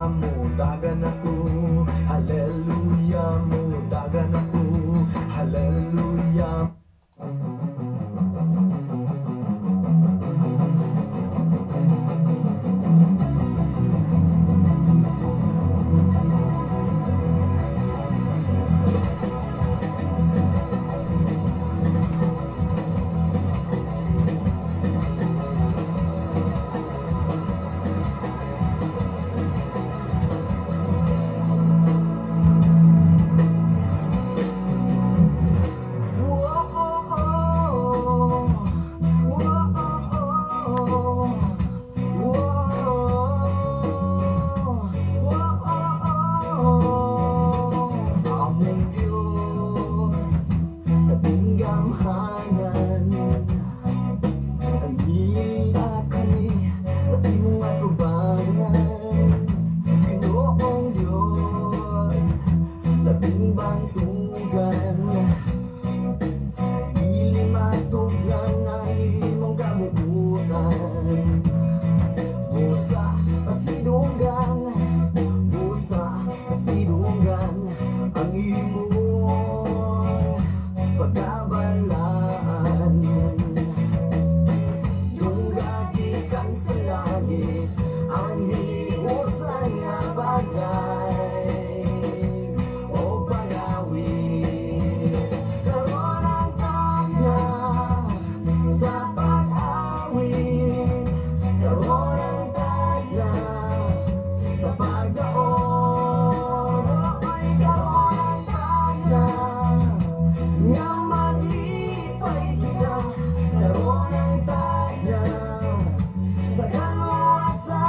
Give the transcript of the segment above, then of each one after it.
Mutagan ako, hallelujah, mutagan ako, hallelujah. Among Diyos, labing gamhanan, Anila kami sa imong atubangan. Ginoong Diyos, labing bantugan, dili matugnan ang imong kabubutan. Busa pasidunggan, busa pasidunggan ang imong pagkabalaan. Dungga gikan sa langit ang hiniusan nga bagay o pag-awit. Karon ang tagna sa pag-awit, karon ang tagna sa pagdaon. Oy, karon ang tagna nga maglipay kita, karon ang tagna sa kaluwasan.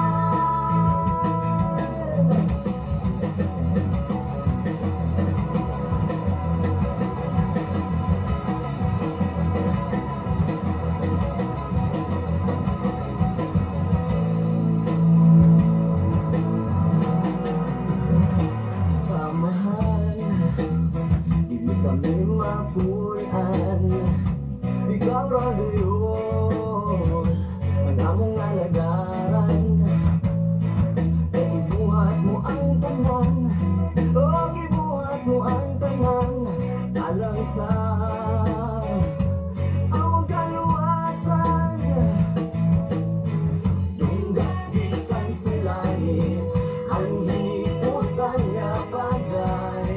Samahan, dili kami mapulaan. Ikaw ra gayon ang among alagaran. Kay gibuhat mo ang tanan, oh, gibuhat mo ang tanan alang sa among kaluwasan. Dungga gikan sa langit ang hiniusan nga bagay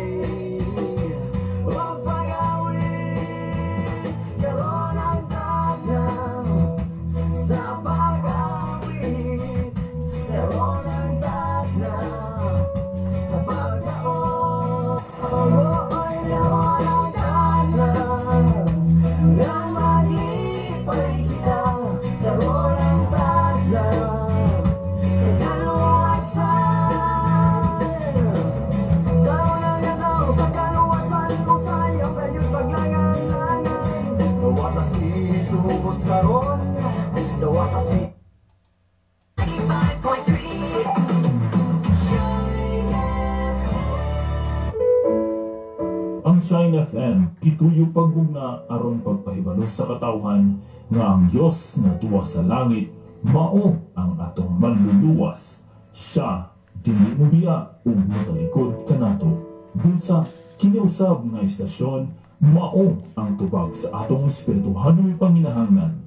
o pag-awit. Karon ang tagna sa pag-awit, karon ang tagna sa pagdaon. Oy, karon ang tagna nga maglipay kita, karon ang tagna sa kaluwasan. Karon ang adlaw sa kaluwasan, usayaw kayo'y paglangan-langan. Dawata si Jesus karon, dawata si 95.3 Shine. Ang Shine FM, gituyo pagbugna aron pagpahibalo sa katawhan nga ang Dios nga tuwa sa langit mao ang atong manluluwas. Siya dili mo biya ug motalikod kanato. Busa kini usab nga istasyon mao ang tubag sa atong espirituhanong panginahanglan.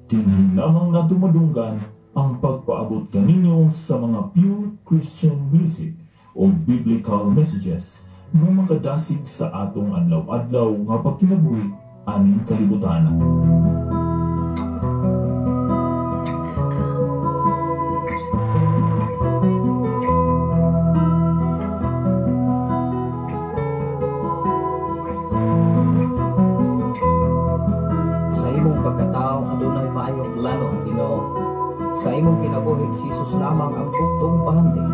Dinhi lamang nato madunggan ang pagpaabot kaninyo sa mga pure Christian music o biblical messages nga makadasig sa atong adlaw-adlaw nga pagkinabuhi aning kalibutan. Sa imong pagkatao adunay maayong plano ang Ginoo. Sa imong kinabuhi si Jesus lamang ang buktong bahandi.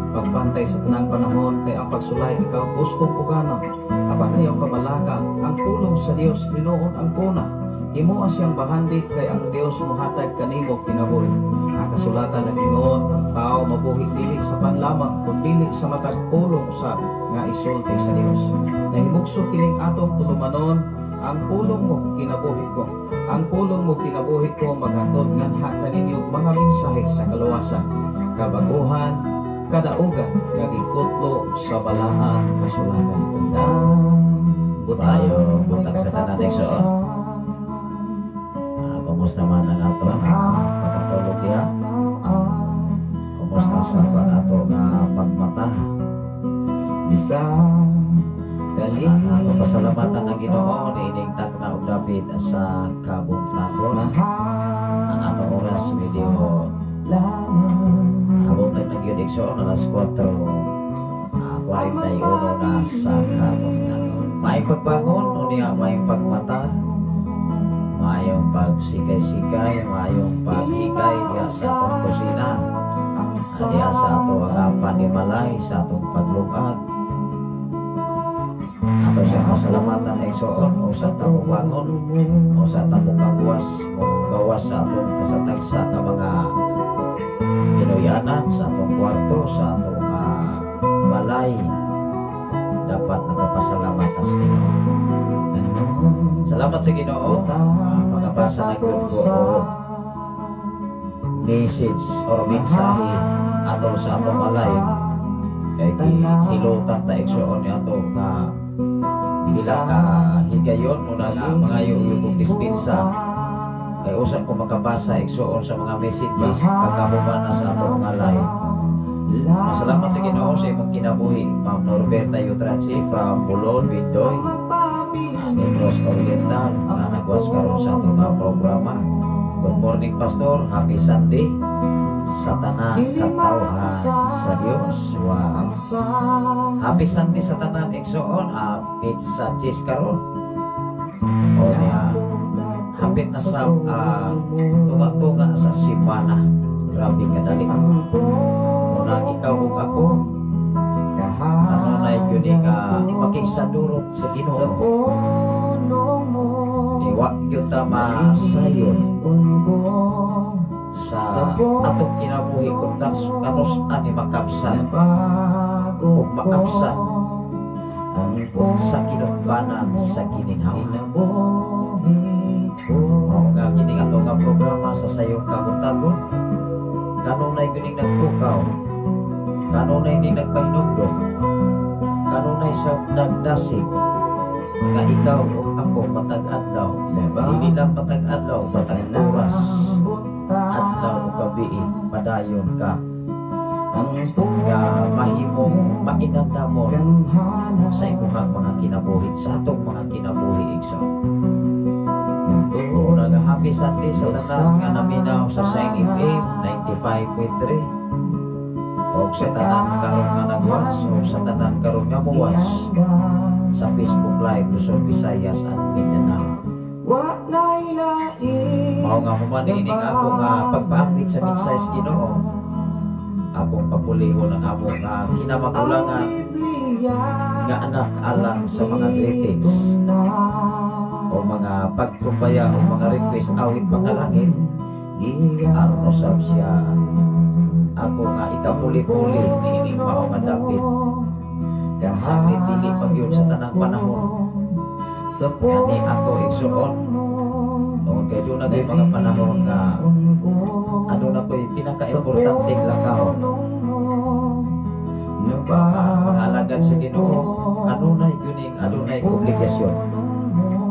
Pagbantay sa tanang panahon kay ang pagsulay ikaw gustong pugana. Apan ayaw kabalaka ang pulong sa Dios hinuon ang kuna. Himoa siyang bahandi kay ang Dios mohatag kanimo kinabuhi. Ang kasulatan nag-ingon ang tao mabuhi dili sa panlamang kun dili sa matag pulong sa nga isulti sa Dios. Nahimugso kining atong tulumanon, ang pulong mo kinabuhi ko. Ang pulong mo kinabuhi ko maghatod nganha kaninyo mga mensahe sa kaluwasan, kabaguhan, Kadaugan nga gikutlo sa Balaang Kasulatan. Tanang butang Maayong may buntag sa tanan, igsoon. katapusan. Kumusta man ang ato pagkatulog diha? Kumusta sa ato nga pagmata? Bisan Ang ato pasalamatan ang Ginoo kalibutan, niining tagna og dapit sa kabuntagon. Ang ato oras medyo abutan na gyud, igsoon, alas 4:41 na sa kabuntagon. Maayong pagbangon unya, maayong pagmata, maayong pagsikay-sikay, maayong paghikay diha sa atong kusina, diha sa ato ang panimalay, sa atong paglungag. Ato siyang pasalamatan, igsoon, o sa tamubangon o sa tamukabuwas o gawas sa atong kasatagsa nga mga pinuyanan, sa atong kwarto, sa atong balay. Dapat nagpasalamat sa Ginoo. Salamat sa Ginoo, makabasa na gyud ko og message or mensahe atol sa atong balay kay silutan ta, igsoon, ni ato nga pila ka higayon una nga mangayo yung dispensa kay usa ko makabasa, igsoon, sa mga messages pagkahuman na sa atong alay. Salamat sa Ginoo sa imong kinabuhi, Ma'am Norberta Yutrachi from Bulon, Bindoy, Negros Oriental, na nagwas karon sa atong mga programa. Good morning, Pastor. Happy Sunday sa tanan katawhan sa Dios. Wow. Happy Sunday sa tanan, igsoon. Pizza cheese karon. O niya, hapit na sa tunga-tunga sa simana. Grabe kadali. Una ikaw ug ako kanunay gyud ni nga makigsadurot sa Ginoo. Iwa gyud ta masayon sa atong kinabuhi kung kanus ani makabsan ug maabsan sa kinukbanan sa gininhawa. Mao nga kining ato nga programa sa Sayong Kabuntagon, kanunay gyud nagtukaw, kanunay ning nagpahinumdom, kanunay sa nagdasig nga ikaw ug ako matag adlaw, dili lang matag adlaw, matag oras, adlaw ug gabii, padayon ka nga mahimong mainandamon sa imong mga kinabuhi, sa atong mga kinabuhi, igsoon. Una nga happy Sunday sa tanan nga naminaw sa Shine FM 95.3 o sa tanan karon nga nag-watch o sa tanan karon nga mo-watch sa Facebook Live, Luzon, Visayas at Mindanao. Mao nga human niining ako nga pagpaambit sa mensahe sa Ginoo, akong papulihon ang amo nga kinamagulangan nga anak alang sa mga greetings o mga pagtumbaya o mga request awit makalangit aron usab siya ako nga ikapuli-puli niining mao nga dapit sa dili pagyud sa tanang panahon kani ako, igsoon, tungod kay doon na mga panahon nga ano na ko'y pinaka-importanteng lakaw. Mga alagad sa Ginoo, kanunay gyud adunay obligasyon,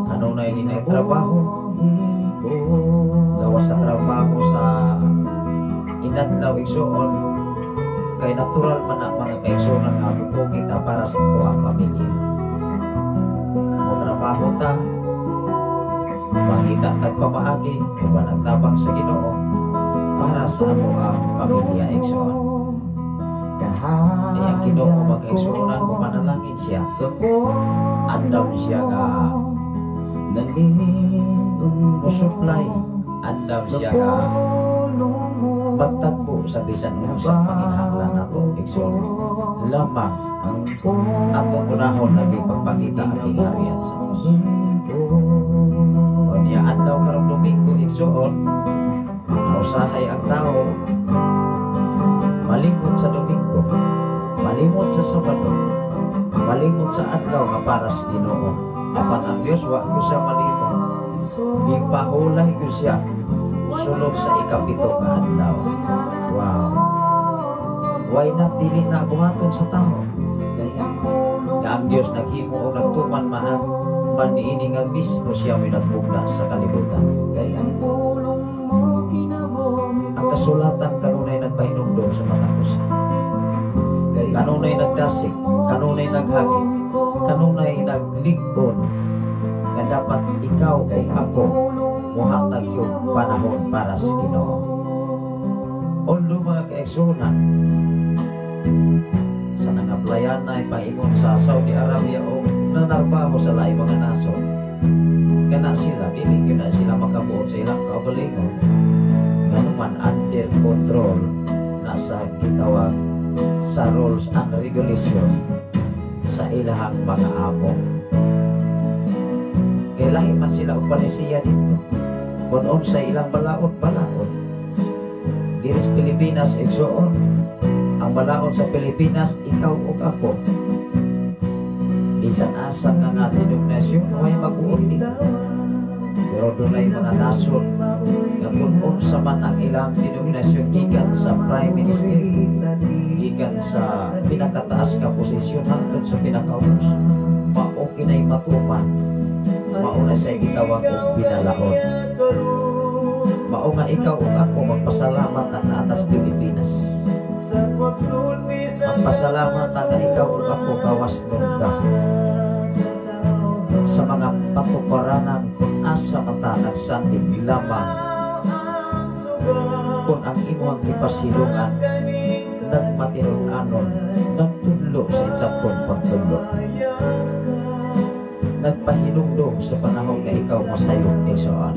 kanunay ninay trabaho, gawas sa trabaho sa inadlaw, igsoon, kay natural man na mga kaigsuonan nga mupugi ta para sa atoang pamilya. Mo trabaho ta, mangita tag pamaagi uban ang tabang sa Ginoo para sa atoang pamilya, igsoon. Kaya ang Ginoo, mga kaigsuonan, kung manalangin siya, andam siya nga musupply, andam siya nga magtagpo sa bisan unsa panginahanglan nato, igsoon, lamang atong unahon lagi pagpangita ang gingharian sa Dios. Unya adlaw karong Domingo, igsoon, usahay ang tao malimot sa Domingo, malimot sa Sabado, malimot sa adlaw nga para sa Ginoo. Apan ang Dios wa gyud siya malimot. Gipahulay gyud siya sulod sa ikapito ka adlaw. Wow. Why not dili na buhaton sa tao? Nga ang Dios naghimo o nagtuman man man niini nga mismo siya may nagbugna sa kalibutan. Ang kasulatan kanunay nagpahinumdom sa mga usa. Kanunay nagdasig, kanunay naghagit, kanunay naglig-on nga dapat ikaw o ako muhatag yung panahon para sa Ginoo. Although, mga kaigsuonan, sa nangaplayan ay paingon sa Saudi Arabia o nanarbaho sa laing mga nasod, kana sila dili gyud na sila makabuot sa ilang kaugalingon, nganuman under control na sa gitawag sa rules and regulation sa ilahang mga amo, kay lahi man sila og palisiya dito. Kung sa ilang balaod, balaod diri sa Pilipinas, igsoon, ang balaod sa Pilipinas, ikaw ug ako, bisan asa ka nga denominasyon, way mag-uot. Pero dunay mga nasod nga kung unsa man ang ilang denominasyon, gikan sa prime minister, gikan sa pinakataas nga posisyon hangtod sa pinakaubos, mao kinay matuman. Mao na siya gitawag og binalaod. Mao nga ikaw ug ako, magpasalamat ang atas Pilipinas. Magpasalamat ang nga ikaw ug ako gawas ka sa mga patuparanan kung asa mata nagsandig lamang kung ang imong gipasilungan nagmatinud-anon, nagtudlo sa insaktong pagtudlo, nagpahinumdom sa panahon nga ikaw masayop, igsoon.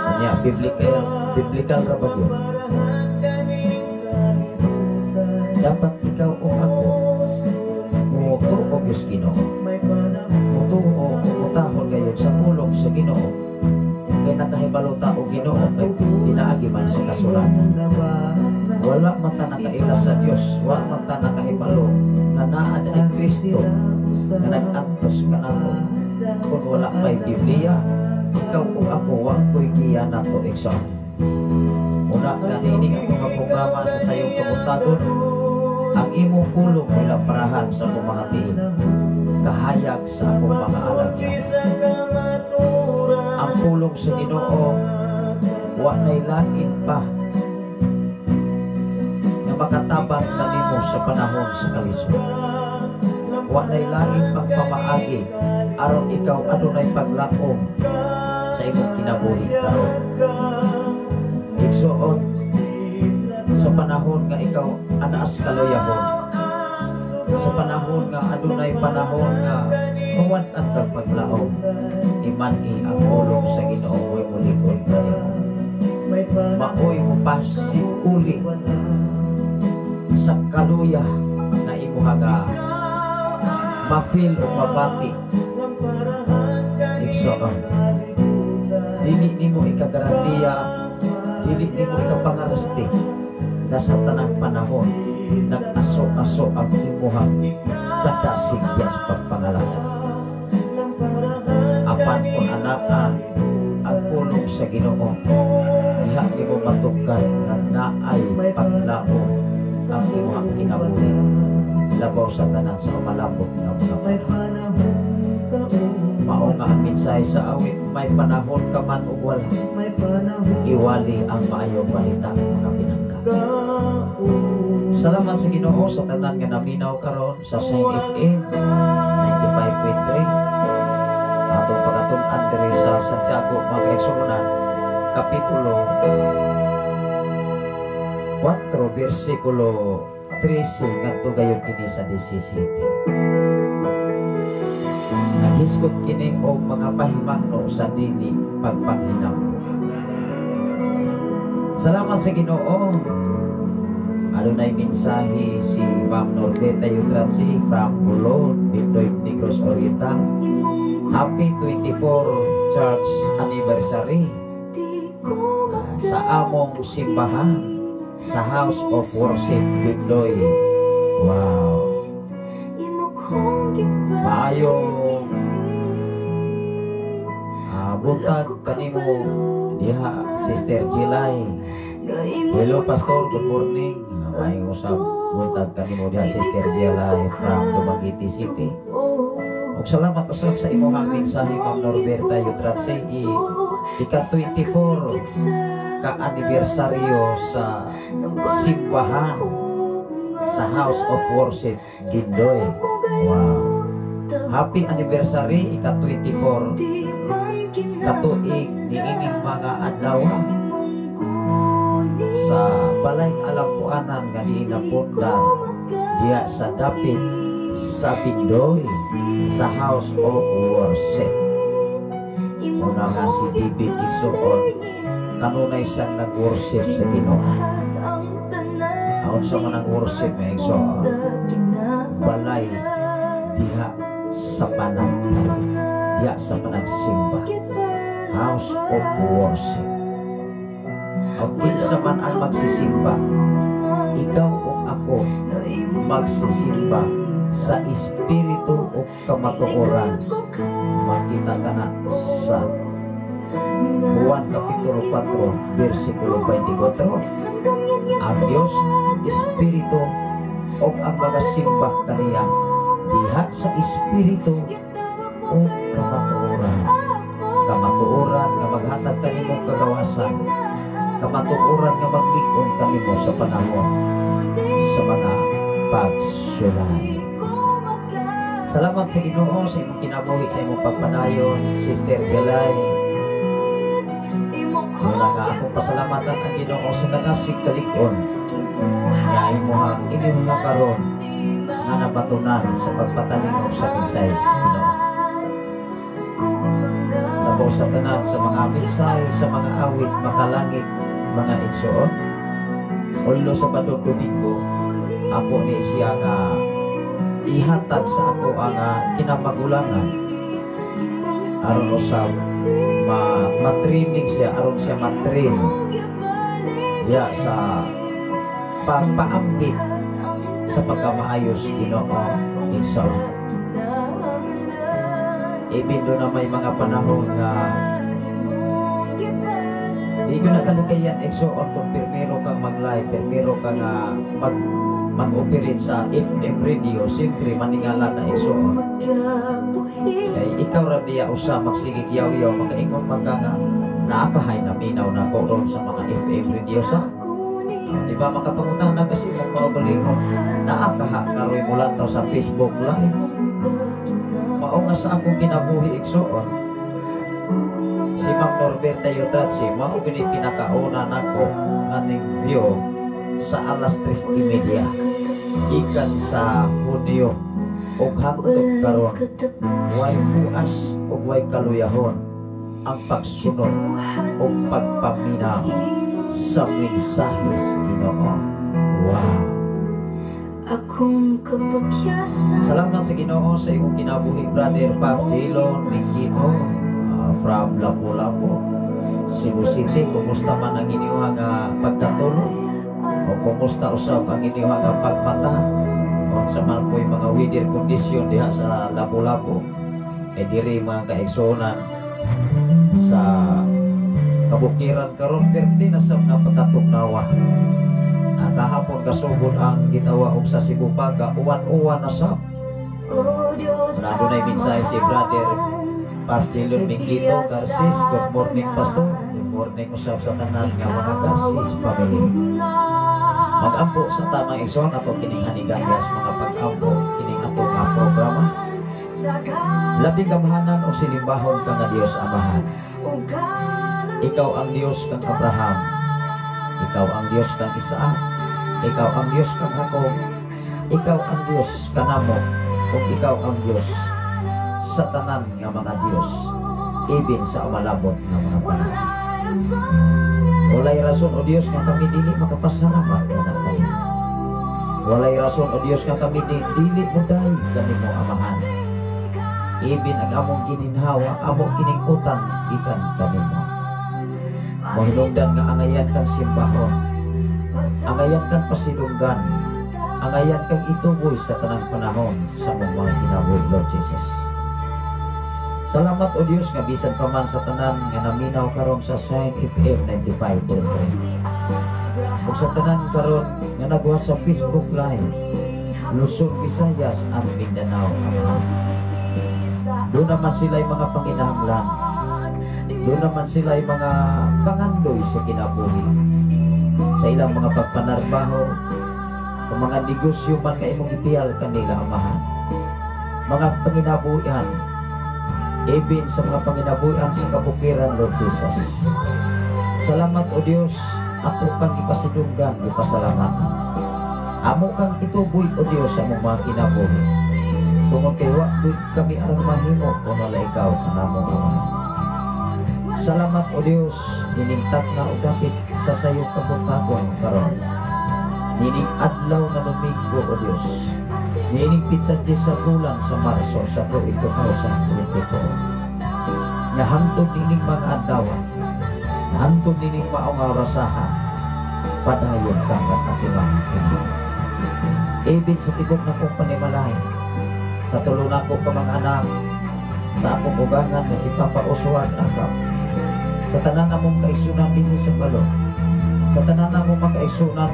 Kanya, biblical, biblical ra ba yun? Dapat ikaw o ako mutuo gyud sa Ginoo. Mutuo, mutahol gayon sa pulong sa Ginoo. Kay nakahibalo ta og Ginoo kay pinaagi man sa kasulatan. Wala man ta nakaila sa Dios, wala man ta nakahibalo nga naa ni Kristo nga nag-antos kanato. Kung wala pa'y Biblia, ikaw o ako wa ko'y giya nato, igsoon. Una ganini ang mga programa sa sayong kabuntagon, ang imong pulong ay lamparahan sa akong mga tiil, kahayag sa akong mga alagyan. Ang pulong sa Ginoo, wa na'y langit pa nga makatabang kanimo sa panahon sa kalisod. Wa na'y langit pang pamaagi aron ikaw adunay paglaom sa imong kinabuhi karon. Igsoon, sa panahon nga ikaw anaas kaluyahon, sa panahon nga adunay panahon nga mawad-an kag paglaom, iman-i ang pulong sa Ginoo mo'y mulikod kanimo. Maoy mopasikuli sa kaluya nga imuha nga ma-feel o mabati. Igsoon, dili nimo ikagarantiya, dili nimo ikapangarasti na sa tanang panahon nag-aso-aso ang imuhang kadasig sa pagpangalagad. Apan kung anaa ang pulong sa Ginoo, diha nimo matugkad nga naay paglaom ang imuhang kinabuhi labaw sa tanan sa malapot nga mga panahon. Mao nga ang mensahe sa awit, may panahon ka man o wala, iwali ang maayong balita, mga pinangga. Salamat sa Ginoo sa tanan nga naminaw karon sa Shine FM 95.3. Atong pagatun-an diri sa Santiago, mga kaigsuonan, kapitulo 4 bersikulo 13 ngadto gayon kini sa 17. Naghisgot kini og mga pahimangno sa dili pagpanghinampo. Salamat sa Ginoo. Adunay mensahe si Ma'am Norbeta Yutratsi from Bulon, Bindoy, Negros Oriental. Happy 24 church anniversary sa among simbahan sa House of Worship Bindoy. Wow. Maayong buntag kanimo diha, Sister Jilay. Hello, Pastor, good morning. Maayong usab buntag kanimo diha, Sister Jelay from Dumaguete City. Ug salamat usab sa imong mensahe, Ma'am Norberta Yutratse, i ika 24 ka anibersaryo sa simbahan sa House of Worship Gindoy. Wow. Happy anniversary, ika 24 katuig niining mga adlaw sa balay alampuanan nga diin napundar diha sa dapit sa Bindoy sa House of Worship. Una nga si David, igsuon, kanunay siyang nag-worship sa Ginoo. Aon sa man ang worship nga, igsuon? Balay diha sa panagtay, diha sa panagsimba, House of Worship. O kinsa man ang magsisimba, ikaw o ako, magsisimba sa espiritu o kamatuoran, makita ka na sa Juan Kapitulo 4, versikulo 24. Ang Diyos, Espiritu, o ang mga simba kaniya, diha sa Espiritu o kamatuoran. Kamatuoran nga maghatag kanimo kagawasan. Kamatuoran nga maglig-on kanimo sa panahon sa mga pagsulay. Salamat sa Ginoo sa imong kinabuhi, sa imong pagpadayon, Sister Jelay. Wala nga akong pasalamatan ang Ginoo sa kadasig kalig-on nga imuhang inyong karon nga nabatunan sa pagpatalino sa mensahe sa Ginoo. Labaw sa tanan sa mga mensahe, sa mga awit, makalangit, mga igsoon. Ulo sa Sabado, Domingo, ako ni siya nga ihatag sa ako ang kinamagulangan aron usab ma matraining siya, aron siya matrain ya sa pagpaambit sa pagkamaayos Ginoo, igsoon. Even do na may mga panahon nga di ko na kalikayan, igsoon, kung pirmero kang mag-live, pirmero ka nga mag-operate sa FM radio, siyempre maningala ka, igsoon. Kay ikaw ra diya usa magsigig yaw-yaw, makaingon man ka nga naakahay na minaw na ko ron sa mga FM radio sa. Di ba makapangutana kasi mong kaugalingon, naakaha karoy mulantaw sa Facebook Live? Mao nga sa akong kinabuhi, igsoon, si Ma'am Norberta Yotratsi, mao gini pinakauna nako aning view sa alas 3:30 gikan sa Hunyo ug hangtod karon, way puas ug way kaluyahon ang pagsunod ug pagpaminaw sa mensahe sa Ginoo. Wow. Akong kapagyasan. Salamat sa Ginoo sa imong kinabuhi, Brother Pap Dillon Mingito from Lapu-Lapu, Cebu City. Kumusta man ang inyong nga pagkatulog? O kumusta usab ang inyong nga pagmata? O sa man po'y mga weather condition diha sa Lapu-Lapu? Eh diri, mga kaigsuonan, sa kabukiran karon perti na sa mga pagkatugnawa. Kahapon kasugod ang gitawa og sa Cebu Paga, uwan-uwan na sab. O Diyos. Wala dunay mensahe si Brother Parcelon Mingito Garcis. Good morning, Pastor. Good morning usab sa tanan nga mga Garcis family. Mag-ampo sa tamang, igsoon, ato kining hanigan sa mga pag-ampo kining ato nga programa. Labing gamhanan o silimbahon ka nga Dios Amahan. Ikaw ang Dios kang Abraham. Ikaw ang Dios kang Isaac. Ikaw ang Dios kang Jacob. Ikaw ang Dios kanamo ug ikaw ang Dios sa tanan nga mga Dios even sa umalabot nga mga panahon. Walay rason, o Dios, nga kami dili makapasalamat nga kanimo. Walay rason, o Dios, nga kami dili modayeg kanimo, Amahan. Even ang among gininhawa, amo kining utang gikan kanimo. Mahinungdan nga angayan kang simbahon, angayan kang pasidunggan, angayan kang ituboy sa tanang panahon sa among mga kinabuhi, Lord Jesus. Salamat, O Dios, nga bisan pa man sa tanan nga naminaw karon sa Shine FM 95.3. Ug sa tanan karon nga nagwa sa Facebook Live, Luzon, Visayas, and Mindanao, Amahan. Doon naman sila mga panginahanglan. Doon naman sila mga pangandoy sa kinabuhi. Sa ilang mga pagpanarbaho, o mga negosyo man nga imong ipiyal kanila, Amahan. Mga panginabuhian, even sa mga panginabuhian sa kabukiran, Lord Jesus. Salamat, O Dios, ato kang ipasidunggan, ipasalamatan. Amo kang ituboy, O Dios, sa among mga kinabuhi. Tungod kay wa gud kami aron mahimo kung wala ikaw kanamo, Amahan. Salamat, O Dios, niningtat na og dapit sa sayong kabuntagon karon. Nining adlaw nga Domingo, O Dios. Nining pitsa sa bulan sa Marso sa tuig 2024. Nga hangtod nining mga adlaw, hangtod nining maong orasaha, padayon ka nga katiwang. Ibig sa tibok na kong panimalay, sa tulo nako ka mga anak, sa akong ugangan nga si Papa Oswald Akap, sa tanan namong kaigsunan dinhi sa Balok, sa tanan namong mga kaigsunan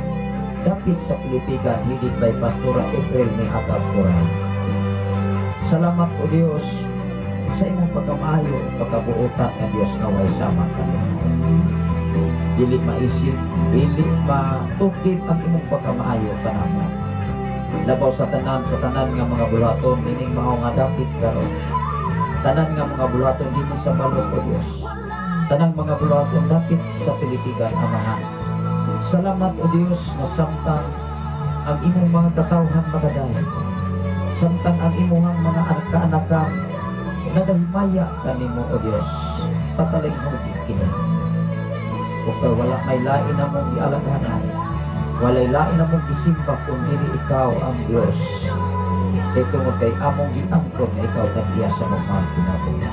dapit sa Pilipigan, headed by Pastora April ni Akap Koran. Salamat, O Dios, sa imong pagkamaayo ug pagkabuotan nga Dios nga way sama kami. Dili maisip, dili matukib ang imong pagkamaayo kanamo. Labaw sa tanan nga mga buluhaton nining mao nga dapit karon. Tanan nga mga buluhaton dinhi sa Balok, O Dios. Tanang mga buluhaton dapit sa Pilipigan, Amahan. Salamat, O Dios, nga samtang ang imong mga katawhan magadayon. Samtang ang imong mga kaanakan nagahimaya kanimo, O Dios. Patalinghod kini. Kung kay wala may lain namong gialaghanan, walay lain namong gisimba kung dili ikaw ang Dios. Kay tungod kay among giangkon na ikaw tag-iya sa among mga kinabuhi.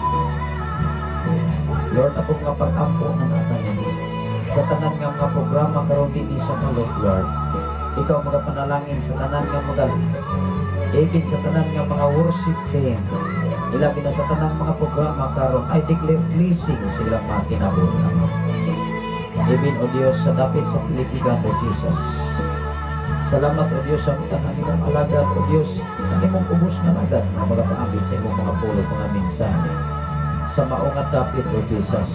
Lord, ako nga pag-ampo na natanini. Sa tanan nga mga programa karon dinhi sa Balok, Lord. Ikaw mga panalangin sa tanan nga mga, even sa tanan nga mga worship team. Ilabi na sa tanang mga programa karon, I declare blessing sa ilang mga kinabuhi, Ama. Even, O Dios, sa dapit sa Pilipigan, O Jesus. Salamat, O Dios, sa tanan imong alagad, O Dios, ang imong ubos nga alagad nga magapaabit sa imong mga pulong, mga mensahe. Sa mao nga dapit, O Jesus,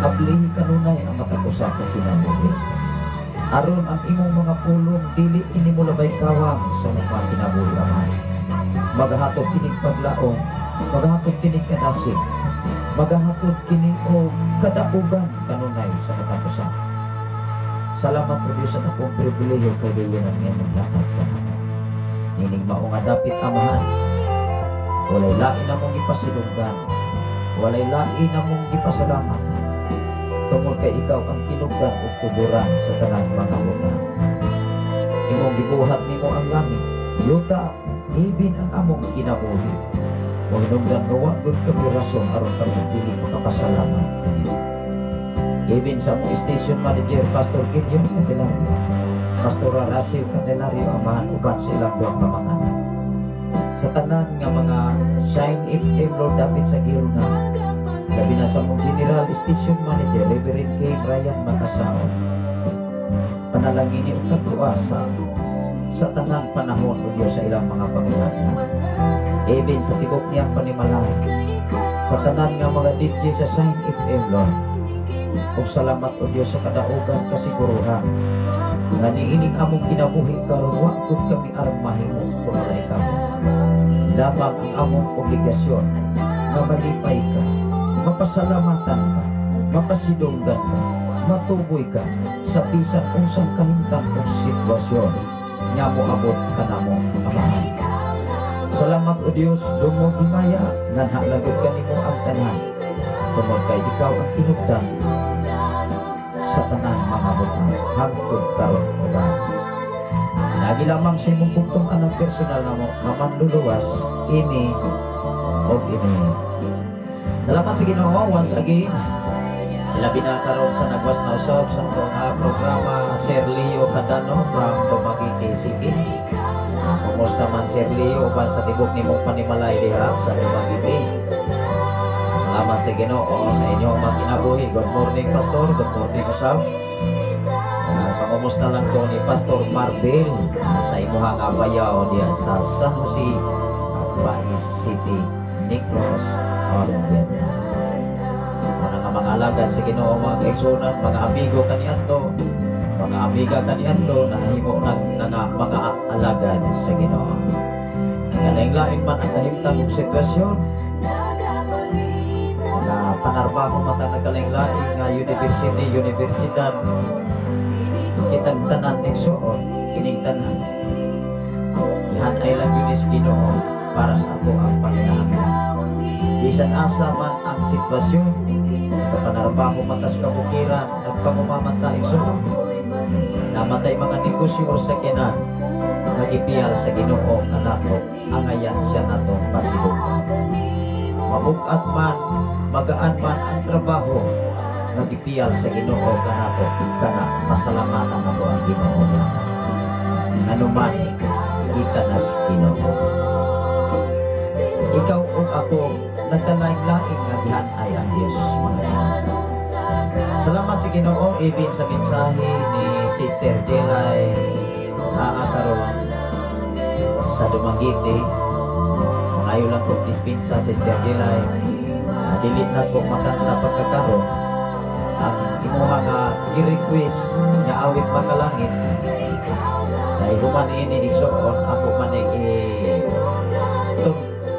ablihi kanunay ang matag usa ka kinabuhi. Aron ang imong mga pulong dili ini molabay kawang sa imong mga kinabuhi, Ama. Magahatod kining paglaom, magahatod kining kadasig, magahatod kini og kadaugan kanunay sa matag usa. Salamat, O Dios, sa akong pribilehiyo kay gayon ang imong lakad kanamo. Nining mao nga dapit, Amahan, walay lain namong gipasidunggan, walay lain namong gipasalamat. Tungod kay ikaw ang tinugdan ug tuburan sa tanang mga butang. Imong gibuhat nimo ang langit, yuta, even ang among kinabuhi. Wa hinungdan nga wa gud kami rason aron kami dili makapasalamat kanimo. Even sa among station manager, Pastor Gideon Candelario, Pastor Russell Candelario, Amahan, uban sa ilang duha ka mga anak. Sa tanan nga mga Shine FM, Lord, dapit sa Gilna, labi na sa among General Station Manager, Reverend K. Brian Makasaon. Panalangin ug tagtua sa tanang panahon, O Diyos, sa ilang mga panginahanglan. Even sa tibok niyang panimalay, sa tanan nga mga DJ sa Shine FM, Lord. Ug salamat, O Diyos, sa kadaugan kasiguruhan nga niining among kinabuhi karon wa gud kami aron mahimo kung wala ikaw. Lamang ang among obligasyon nga malipay ka, mapasalamatan ka, mapasidunggan ka, matuboy ka sa bisan unsang kahimtang o sitwasyon nga moabot kanamo, Amahan. Salamat, O Dios, dungog himaya nga halagod kanimo ang tanan. Tungod kay ikaw ang tinugdan sa tanan mga butang hangtod karon uban. Lagi lamang sa imong bugtong anak personal na mo nga manluluwas ini og ini. Salamat sa Ginoo once again. Ilabi na karon sa nagwas na usab sa atong programa, Sir Leo Cadano from Dumaguete City. Kumusta man, Sir Leo, uban sa tibok nimong panimalay diha sa Dumaguete? Salamat sa Ginoo sa inyong mga kinabuhi. Good morning, Pastor. Good morning, usab. Kumusta lang ko ni Pastor Marvel sa imuha nga bayaw diya sa San Jose, Bais City, Negros Oriental. Mga nga mga alagad sa Ginoo, mga kaigsuonan, mga amigo kaniadto, mga amiga kaniadto, nahimo nang mga alagad sa Ginoo. Nga laing-laing man ang kahimtang ug sitwasyon, mga panarbaho mata nagkalaing-laing nga university, universidad, kitang tanan igsuon, kining tanan gihan-ay lang gyud sa Ginoo para sa ato ang panginahanglan. Bisan asa man ang sitwasyon, nagkapanarbaho matas kabukiran, nagpangumamata igsuon, namatay mga negosyo o sakyanan, nagipiyal sa Ginoo kanato, angayan siya natong pasilungan. Mabugat man, magaan man ang trabaho, nagipiyal sa Ginoo kanato, kana pasalamatan nato ang Ginoo niya. Anuman, kita na sa Ginoo. Ikaw ug ako nagkalaing-laing nga gihan-ay ang Dios, mga ina. Salamat sa Ginoo even sa mensahe ni Sister Jelay naa karon sa Dumaguete. Mangayo lang kong dispensa, Sister Jelay. Dili na ko makanta pagkakaroon ang imuha nga gi-request nga "Awit Makalangit" dahil human ini, igsuon, ako man i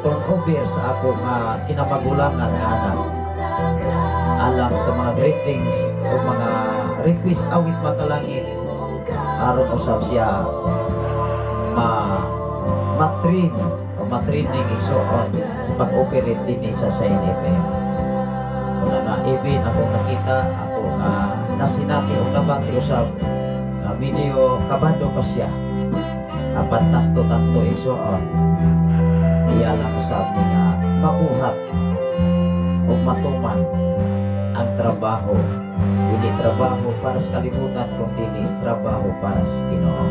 turn over sa ako nga kinamagulangan nga anak alang sa mga greetings o mga request "Awit Makalangit" aron usab siya ma matrain o matraining, igsuon, sa pag-operate dinhi sa Shine FM. Una nga even ako nakita, ako nga nasinati o nabati usab nga medyo kabado pa siya apan tanto-tanto, igsuon, iya lang usab ni nga mabuhat o matuman ang trabaho, dili trabaho para sa kalibutan kundi trabaho para sa Ginoo.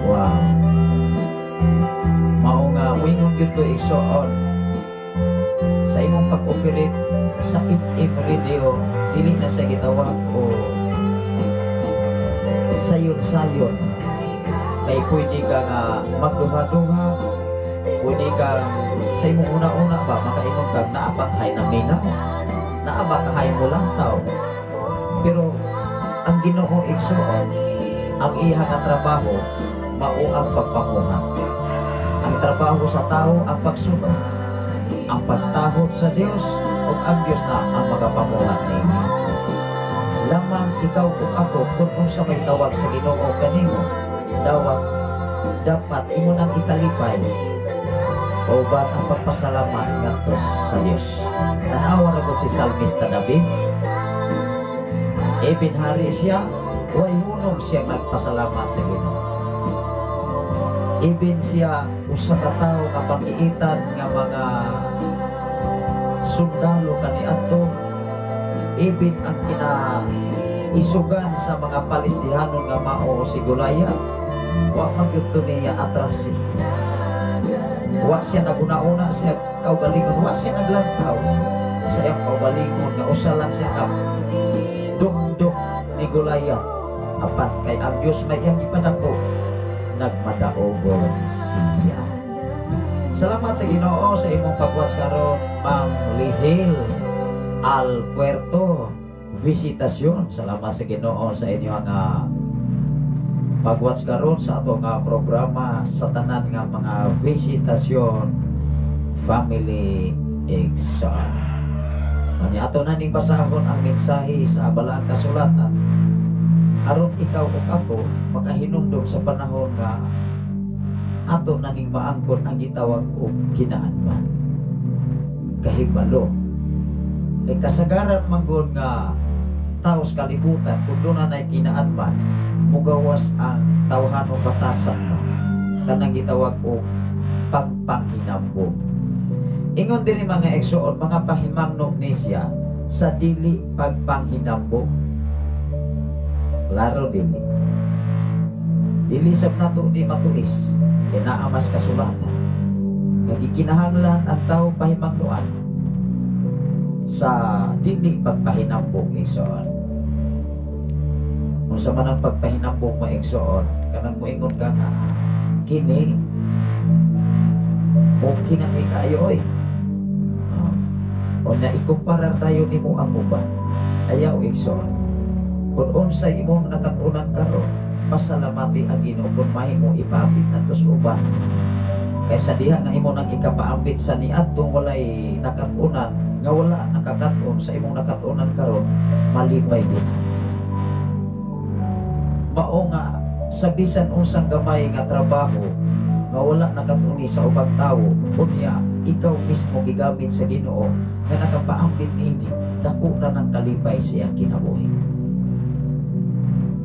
Wow, mao nga muingon gyud ko, igsuon, sa imong pag-operate sa FM radio, dili na sa gitawag o sayon-sayon kay pwede ka nga magduha-duha, pwede ka sa imong una-una ba makaingon ka naa ba kay naminaw, naa ba kahay mo lantaw. Pero ang Ginoo, igsuon, ang iya nga trabaho mao ang pagpamuhat. Ang trabaho sa tao ang pagsunod, ang pagtahod sa Dios, ug ang Dios na ang magapamuhat ninyo. Lamang ikaw ug ako, kung unsa may tawag sa Ginoo kanimo, dawat dapat imo nang ikalipay uban ang pagpasalamat ngadto sa Dios. Tanawa ra gud si Salmista David. Even hari siya, way hunong siya nagpasalamat sa Ginoo. Even siya usa ka tawo nga pakiitan nga mga sundalo kaniadto, even ang kina isugan sa mga Palestihanon nga mao si Goliath, wa man gyud to niya atrasi. Wa siya naguna-una siya kaugalingon, wa siya naglantaw sa iyang kaugalingon nga usa lang siya ka dukduk ni Goliath. Apan kay ang Dios may iyang ipadako, nagmadaogon siya. Salamat sa Ginoo sa imong pagwas karon, Ma'am Lizelle Al Puerto Visitasyon. Salamat sa Ginoo sa inyo nga pagwatch karon sa ato nga programa sa tanan nga mga visitasyon family, igsoon. Unya ato na ning basahon ang mensahe sa Balaang Kasulatan aron ikaw ug ako makahinumdom sa panahon nga ato na ning maangkon ang gitawag og kinaanman. Kahibalo. Kay kasagaran manggod nga tao sa kalibutan, kung doon na kinaanman, mugawas ang tawhanong batasan ba kanang gitawag og pagpanghinambong. Ingon diri, mga igsoon, mga pahimangno ni siya sa dili pagpanghinambong. Klaro dili. Dili sab nato ni matuis kay naa mas kasulatan nga gikinahanglan ang tao pahimangnoan sa dili pagpahinambong, igsoon. Unsa man ang pagpahinambog, mga igsoon, kanang moingon ka nga kini okay na ni kaayo oy. O na ikumparar tayo nimo ang uban. Ayaw, igsoon. Kung unsay imong nakat-unan karon, pasalamati ang Ginoo. Kung mahimo, ipaambit nato sa uban. Kaysa diha nga imo nang ikapaambit sa niadtong walay nakat-unan, nga wala nakakat-on sa imong nakat-unan karon, malipay din. Mao nga sa bisan unsang gamay nga trabaho nga wala nakat-uni sa ubang tawo, unya ikaw mismo gigamit sa Ginoo nga nakapaambit niini, dako na ng kalipay sa iyang kinabuhi.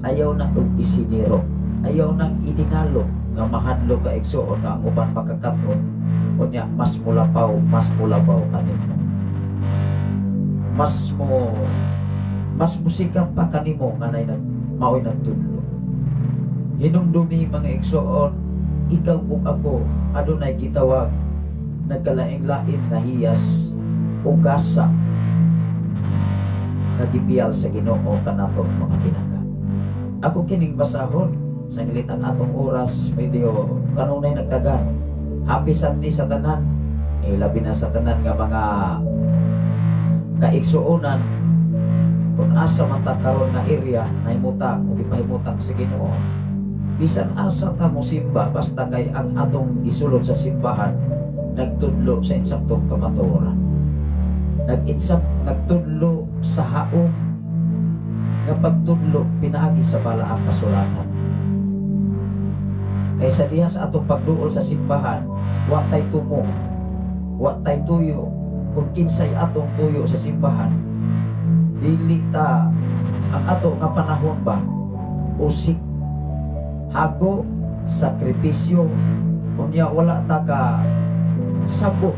Ayaw na og isiniro, ayaw nang idinalo nga mahadlok ka, igsuon, nga ang uban makakat-on, unya mas mulapaw kanimo, mas musikat pa kanimo nga nay nag maoy nagtudlo. Hinumdumi, mga igsuon, ikaw ug ako adunay gitawag nagkalain-lain nga hiyas o gasa nga gibiyal sa Ginoo kanato, mga pinangga. Ako kining basahon sanglit ang atong oras, medyo kanunay nagdagan. Happy Sunday sa tanan, eh, labi na sa tanan nga mga kaigsuonan kung asa man ta karon nga area nahimutang o gipahimutang sa Ginoo. Bisan asa ta mo simba, basta kay ang atong gisulod sa simbahan nagtudlo sa insaktong kamatuoran, nagtudlo sa haom nga pagtudlo pinaagi sa balaang kasulatan. Kaysa diha sa atong pagduol sa simbahan, wa tay tumo, wa tay tuyo. Kung kinsay atong tuyo sa simbahan, dili ta ang ato nga panahon ba usik, hago, sakripisyo, unya wala ta ka sabot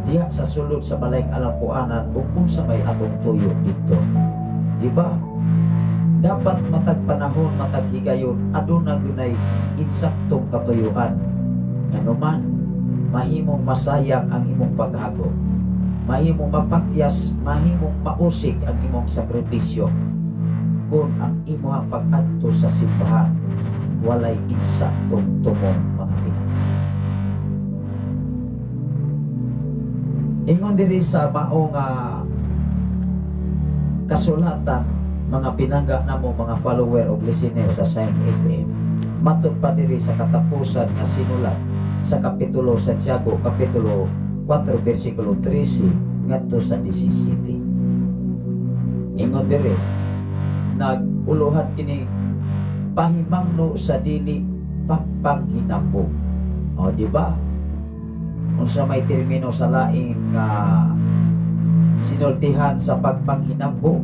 diha sa sulod sa balayng alampuanan ug unsa may atong tuyo didto, di ba? Dapat matag panahon, matag higayon, aduna gyunay insaktong katuyuan. Nganuman mahimong masayang ang imong paghago, mahimong mapakyas, mahimong mausik ang imong sakripisyo kung ang imong pag-adto sa simbahan walay insaktong tumong, mga pinangga. Ingon diri sa mao nga kasulatan, mga pinangga namo, mga follower o listener sa Shine FM, matud pa diri sa katapusan nga sinulat sa Kapitulo Santiago, Kapitulo 4, versikulo 13 ngadto sa 17. Ingon diri, naguluhan kini pahimangno sa dili pagpanghinambog. O, di ba? Unsa may termino sa laing nga sinultihan sa pagpanghinambog?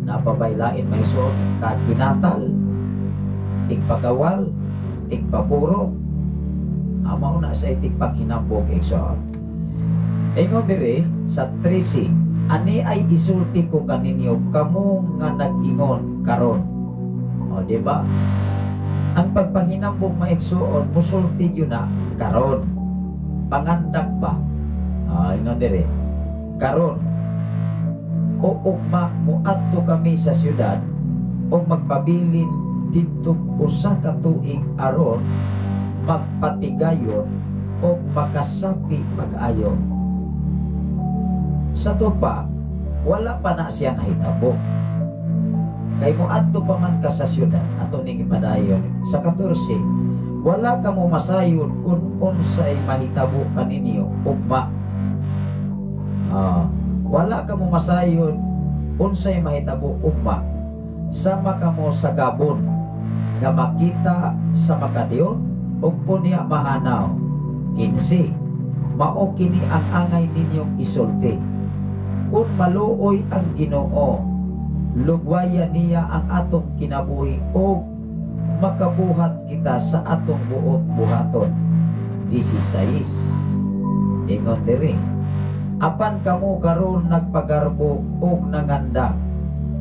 Napabay lain may suot kakinatal, tigpagawal, tigpapuro. Mao na sa tigpanghinambog, igsoon. Ingon diri sa 13, "Ani ay isulti ko kaninyo kamo nga nag-ingon karon." O, di ba? Ang pagpanghinambog, maigsuon, musulti yun na karon. Pangandak ba? Ingon diri. "Karon o ugma moadto kami sa syudad o magpabilin didto usa ka tuig aron magpatigayon o makasapi pag-ayo." Sa pa, wala pa na siya nahitabo. Kay moadto pa man ka sa syudad, ato ning ipadayon. Sa 14, "Wala ka mo masayod kung unsay mahitabo kaninyo ugma." Wala ka mo masayod unsay mahitabo ugma. "Sama kamo sa gabon nga makita sa makadiyot ug unya mahanaw." 15, "Mao kini ang angay ninyong isulti: Kung maluoy ang Ginoo, lugwayan niya ang atong kinabuhi ug makabuhat kita sa atong buot buhaton." 16, ingon diri, "Apan kamo karon nagpagarbo ug nanganda,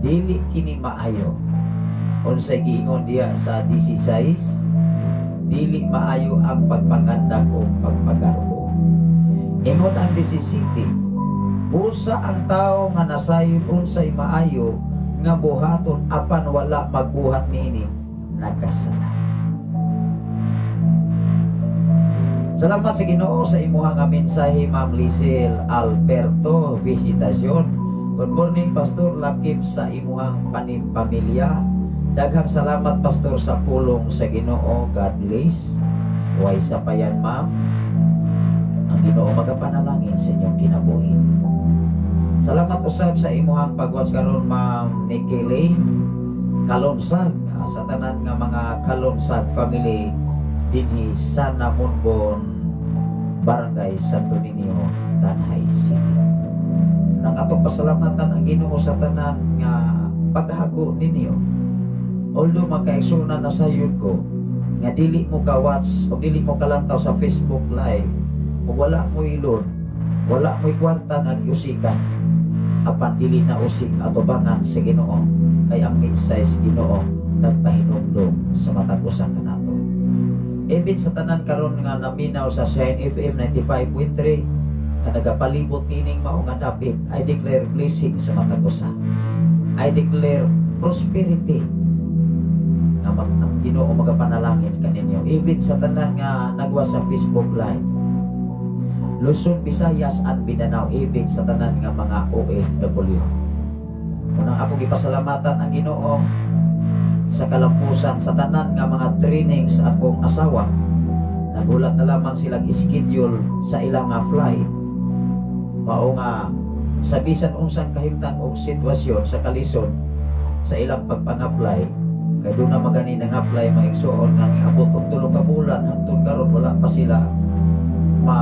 dili kini maayo." Unsay giingon diha sa 16? Dili maayo ang pagpanganda o pagpagarbo. Ingon ang 17, "Busa ang tao nga nasayod unsay maayo nga buhaton apan wala magbuhat niini, nagkasala. Salamat sa Ginoo sa imuha nga mensahe, Ma'am Lisel Alberto Visitacion. Good morning, Pastor, lakip sa imuhang panimpamilya. Daghang salamat, Pastor, sa pulong sa Ginoo. God bless. Way sa payan, ma'am. Ang Ginoo magapanalangin sa inyong kinabuhi. Salamat usab sa imuhang pagwas karon, Ma'am Nikki Lane Kalonsag, sa tanan nga mga Kalonsag family dinhi sa Namunbon, Barangay Santo Niño, Tanay City. Nang atong pasalamatan ang Ginoo sa tanan nga paghago ninyo. Although makaigsuonan na sayod ko nga dili mo ka-watch o dili mo kalantaw sa Facebook Live o wala mo ilon, wala mo'y kwarta nga giusikan, apan dili na usik atubangan sa Ginoo kay ang mensahe sa Ginoo nagpahinumdom sa matag usa kanato. Even sa tanan karon nga naminaw sa Shine FM 95.3 nga nagapalibot tining mao nga dapit, I declare blessing sa matag usa. I declare prosperity nga ang Ginoo magapanalangin kaninyo. Even sa tanan nga nagwa sa Facebook Live, Luzon, Visayas and Mindanao, even sa tanan nga mga OFW. Unang ako gipasalamatan ang Ginoo sa kalampusan sa tanan nga mga training sa akong asawa. Nagulat na lamang silang schedule sa ilang nga flight. Mao nga sa bisan unsang kahimtang og sitwasyon sa kalisod sa ilang pagpang-apply, kay doon na magani nang apply, maigsuon nga niabot og 3 ka bulan hangtod karon wala pa sila ma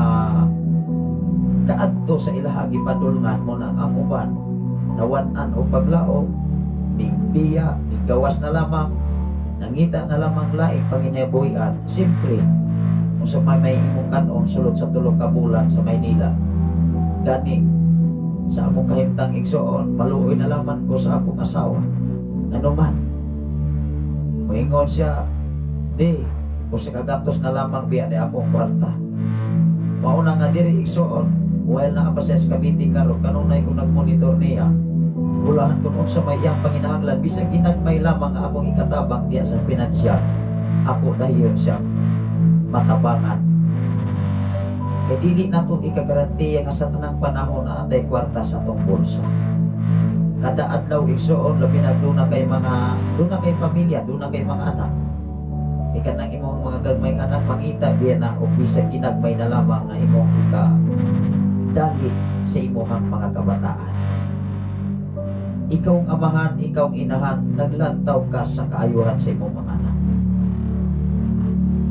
kaadto sa ilahang gipadulngan. Mo na ang uban nawan-an og paglaom, migbiya, miggawas na lamang, nangita na lamang laing panginabuhian. Siyempre, kung sa may imong kanon sulod sa 3 ka bulan sa Maynila, gani sa among kahimtang igsoon, maluoy na lamang ko sa akong asawa. Ano man, moingon siya, di, kung sa kagatos na lamang biya ni akong kwarta. Mauna nga diri igsoon, while naa pa siya sa Cavite karon, kanunay ko nagmonitor niya, ulahan ko unsa may iyang panginahanglan, bisag ginagmay lamang nga akong ikatabang diya sa financial, ako dayon siya matabangan. Kay dili nato ikagarantiya nga sa tanang panahon na atay kwarta sa atong bulsa. Kada adlaw igsoon, labi na duna kay mga, duna kay pamilya, duna kay mga anak. Ika nang imong mga gagmayng anak mangita biya na og bisag ginagmay na lamang nga imong ika dali sa imong mga kabataan. Ikaw ang amahan, ikaw ang inahan, naglantaw ka sa kaayuhan sa imong mga anak.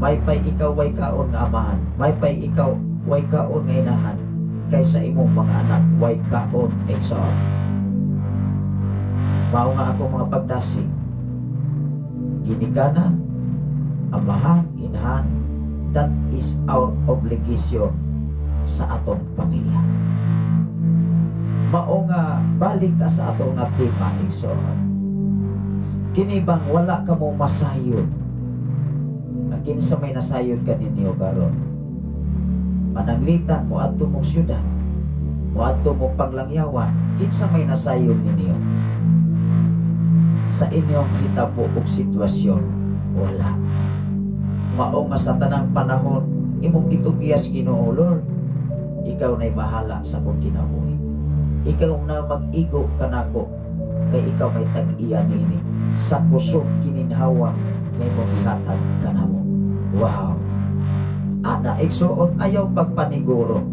May pay ikaw way kaon nga amahan, may pay ikaw way kaon nga inahan, kaysa imong mga anak way kaon igsoon. Mao nga ako mga pagdasig, ginikanan, amahan, inahan, that is our obligation sa atong pamilya. Mao nga balik ta sa atong nga tema igsoon. Kini bang wala ka mo masayod? Ang kinsa may nasayod kaninyo karon? Pananglitan mo adto mong syudad, mo adto mong panglangyawan, kinsa may nasayod ninyo? Sa inyong hitabo og sitwasyon, wala. Mao nga sa tanang panahon imong gitugiyas Ginoo, Lord, ikaw na'y bahala sa akong kinabuhi. Ikaw na mag-igo kanako, kay ikaw may tag-iya niini sa kusog kininhawa nga imong gihatag kanamo. Wow. Ana igsuon, ayaw pagpaniguro.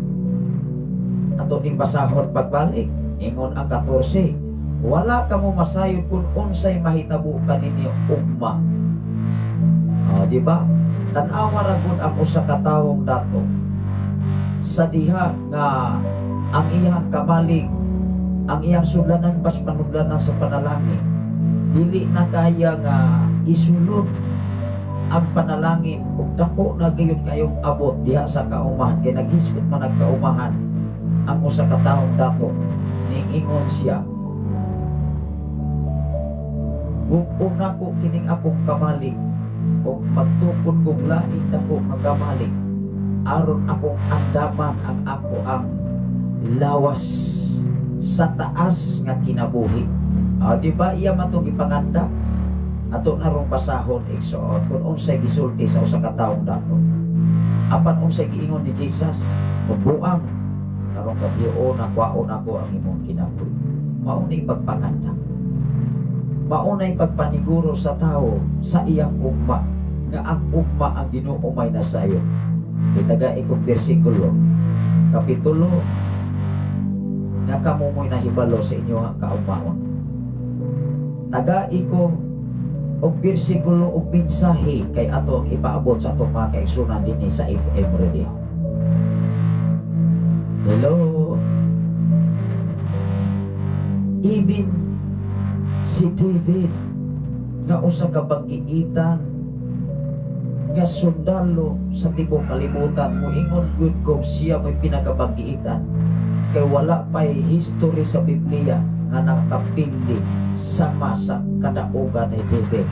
Ato ning basahon pagbalik, ingon ang 14, wala ka mo masayod kung unsay mahitabo kaninyo ugma. Di ba? Tan-awa ra gud ang usa ka tawong dato sa diha nga ang iyang kamalig, ang iyang sudlanan bas panudlanan sa panalangin, dili na kaya nga isulod ang panalangin ug dako na gayud kayong abot diha sa kaumahan, kay naghisgot man nagkaumahan ang usa ka taong dato. Ningingon siya, bug-on nako kining akong kamalig ug magtukod kog laing dako nga kamalig aron akong andaman ang ako ang lawas sa taas nga kinabuhi. Di ba iya man tong gipanganda? Ato na rong basahon, igsoon, kung unsay gisulti sa usa ka taong dato. Apan unsay giingon ni Jesus, "Buang karong gabi na kwaon ako ang imong kinabuhi." Mao ni pagpanganda. Mao nay pagpaniguro sa tao sa iyang ugma, nga ang ugma ang Ginoo may nasayo. Itaga ikong bersikulo, kapitulo, nga kamo mo'y nahibalo sa inyo ang kaugmaon. Taga iko og bersikulo og mensahe kay ato ang ipaabot sa atong mga kaigsunan dinhi sa FM Radio. Hello. Even si David nga usa ka banggiitan nga sundalo sa tibok kalibutan, moingon gud ko siya mo'y pinakabanggiitan kay wala pa'y history sa Biblia nga nakapili sama sa kadaugan ni David.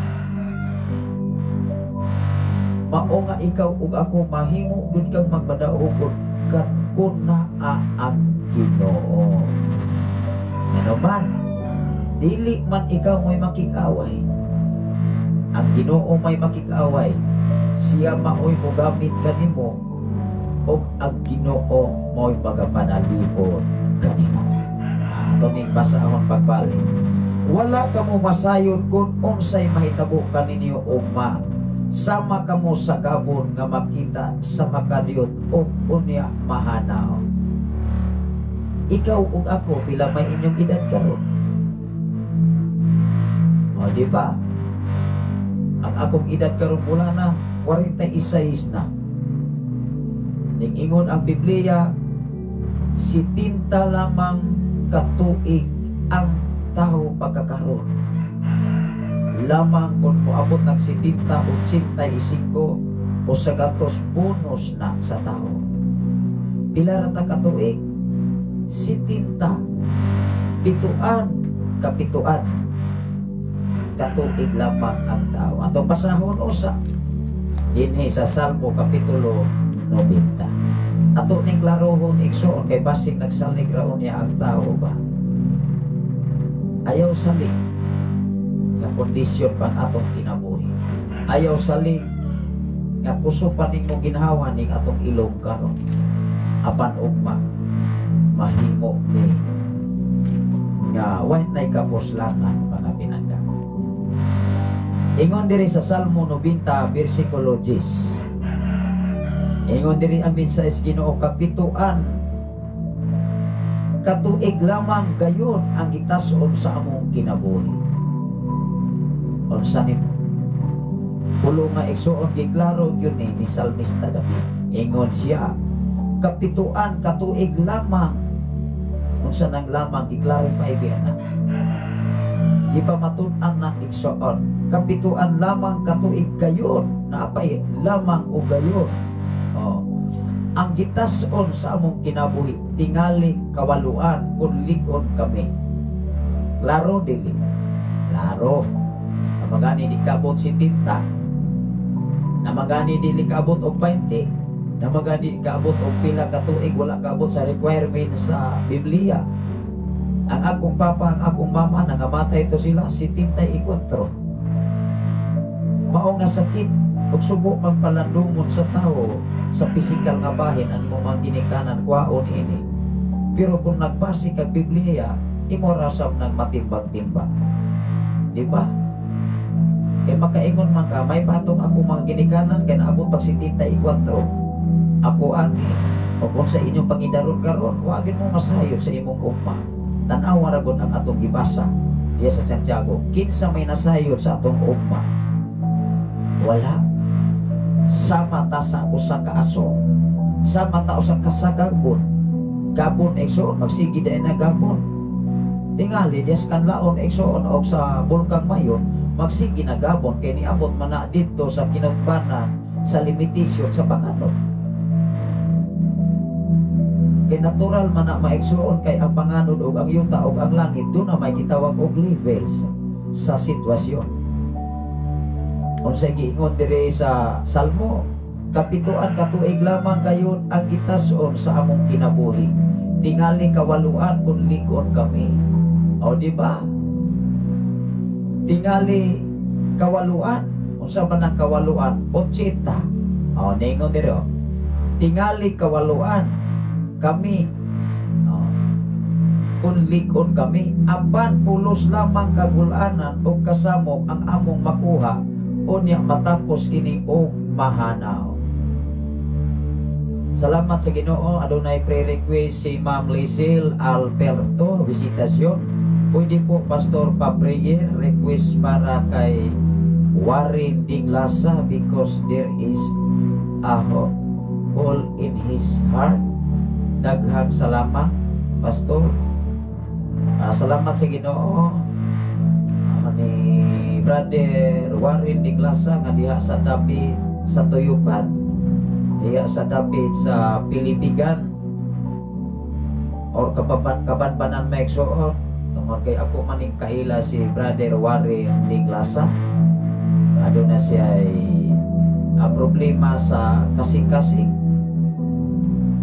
Mao nga ikaw ug ako mahimo gud kang magmadaog kan kun naa ang Ginoo. Ngano man dili man ikaw mo'y makig-away, ang Ginoo may makig-away. Siya maoy mogamit kanimo ug ang Ginoo mao'y magapanalipod kanimo. Ato ning basahon pagbalik. Wala kamo masayod kung unsay mahitabo kaninyo ugma. Sama kamo sa gabon nga makita sa makadiyot ug unya mahanaw. Ikaw ug ako, pila may inyong edad karon? O, di ba? Ang akong edad karon mula na 46 na. Ning ingon ang Biblia, 70 lamang katuig ang tao pagkakaroon. Lamang kung moabot ng 70, 85 o sa gatos, bonus na sa tao. Pila ra ta katuig? 70. Pituan, kapituan katuig lamang ang tao. Atong basahon usa dinhi sa Salmo Kapitulo 90. Ato ning klarohon, igsoon, kay basig nagsalig raon niya ang tao ba. Ayaw salig nga kondisyon pang atong kinabuhi. Ayaw salig nga kusog pa nimo ginhawa ning atong ilong karon. Apan ugma mahimo ni nga way nay kapuslanan, mga pinangga. Ingon diri sa Salmo 90 bersikulo 10. Ingon diri ang mensahe sa Ginoo, kapituan katuig lamang gayon ang gitason sa among kinabuhi. Unsa ni pulo nga, igsuon, giklaro yun ni Salmista David. Ingon siya, kapituan katuig lamang. Unsa nang lamang? Gi-clarify biya na. Gipamatud-an na, igsoon. Kapituan lamang katuig gayon, naapay lamang o gayon. Oh. Ang gitason sa among kinabuhi, tingali kawaluan kung lig-on kami. Klaro dili? Klaro. Namagani di kabot 70. Namagani dili kaabot og 20. Namagani di kaabot og pila ka tuig, wala kaabot sa requirement sa Biblia. Ang akong papa, ang akong mama, nangamatay ito sila 74. Mao nga sakit ug subo magpalandumon sa tao sa pisikal nga bahin ang imong mga ginikanan kwaon ini. Pero kung nagbase kag Biblia, imo rasam ng matimbang-timbang. Di ba? Kay makaingon man ka, may patong ako mga ginikanan kay naabot pag 74. Ako ani, o kung sa inyong pangidaron karon, wagin mo masayod sa imong ugma. Tan-awa ra gud ang atong gibasa diya sa Santiago. Kinsa may nasayod sa atong ugma? Wala. Sama ta sa usa ka aso. Sama ta usa ka sagabon. Gabon, igsoon, magsige dahil na gabon. Tingali diya sa kanlaon, igsoon, og sa Bulkang Mayon, magsige na gabon kay niabot man na didto sa kinugbanan sa limitasyon sa panganod. Kay natural man na maigsuon kay ang panganod og ang yuta og ang langit doon na may gitawag og levels sa sitwasyon. Unsay giingon diri sa Salmo, kapituan katuig lamang kayon ang gitason sa among kinabuhi. Tingali kawaluan kung lig-on kami. O di ba? Tingali kawaluan. Unsa man ang kawaluan? 80. Oh, ningon diri oh. Tingali kawaluan kami, oh, kung lig-on kami, apan pulos lamang kagulanan o kasamok ang among makuha, unya matapos kini og mahanaw. Salamat sa Ginoo, adunay pre-request si Ma'am Lizel Alberto Visitacion. Pwede po, Pastor, pa-prayer request para kay Warren Dinglasa because there is a hole in his heart. Daghang salamat, Pastor. Salamat sa Ginoo. Ni Brother Warren Dinglasa nga diha sa dapit sa Tuyupan, diha sa dapit sa Pilipigan or Kabanbanan, maigsoon, tungod kay ako maning kaila si Brother Warren Dinglasa, aduna siya ay problema sa kasing-kasing.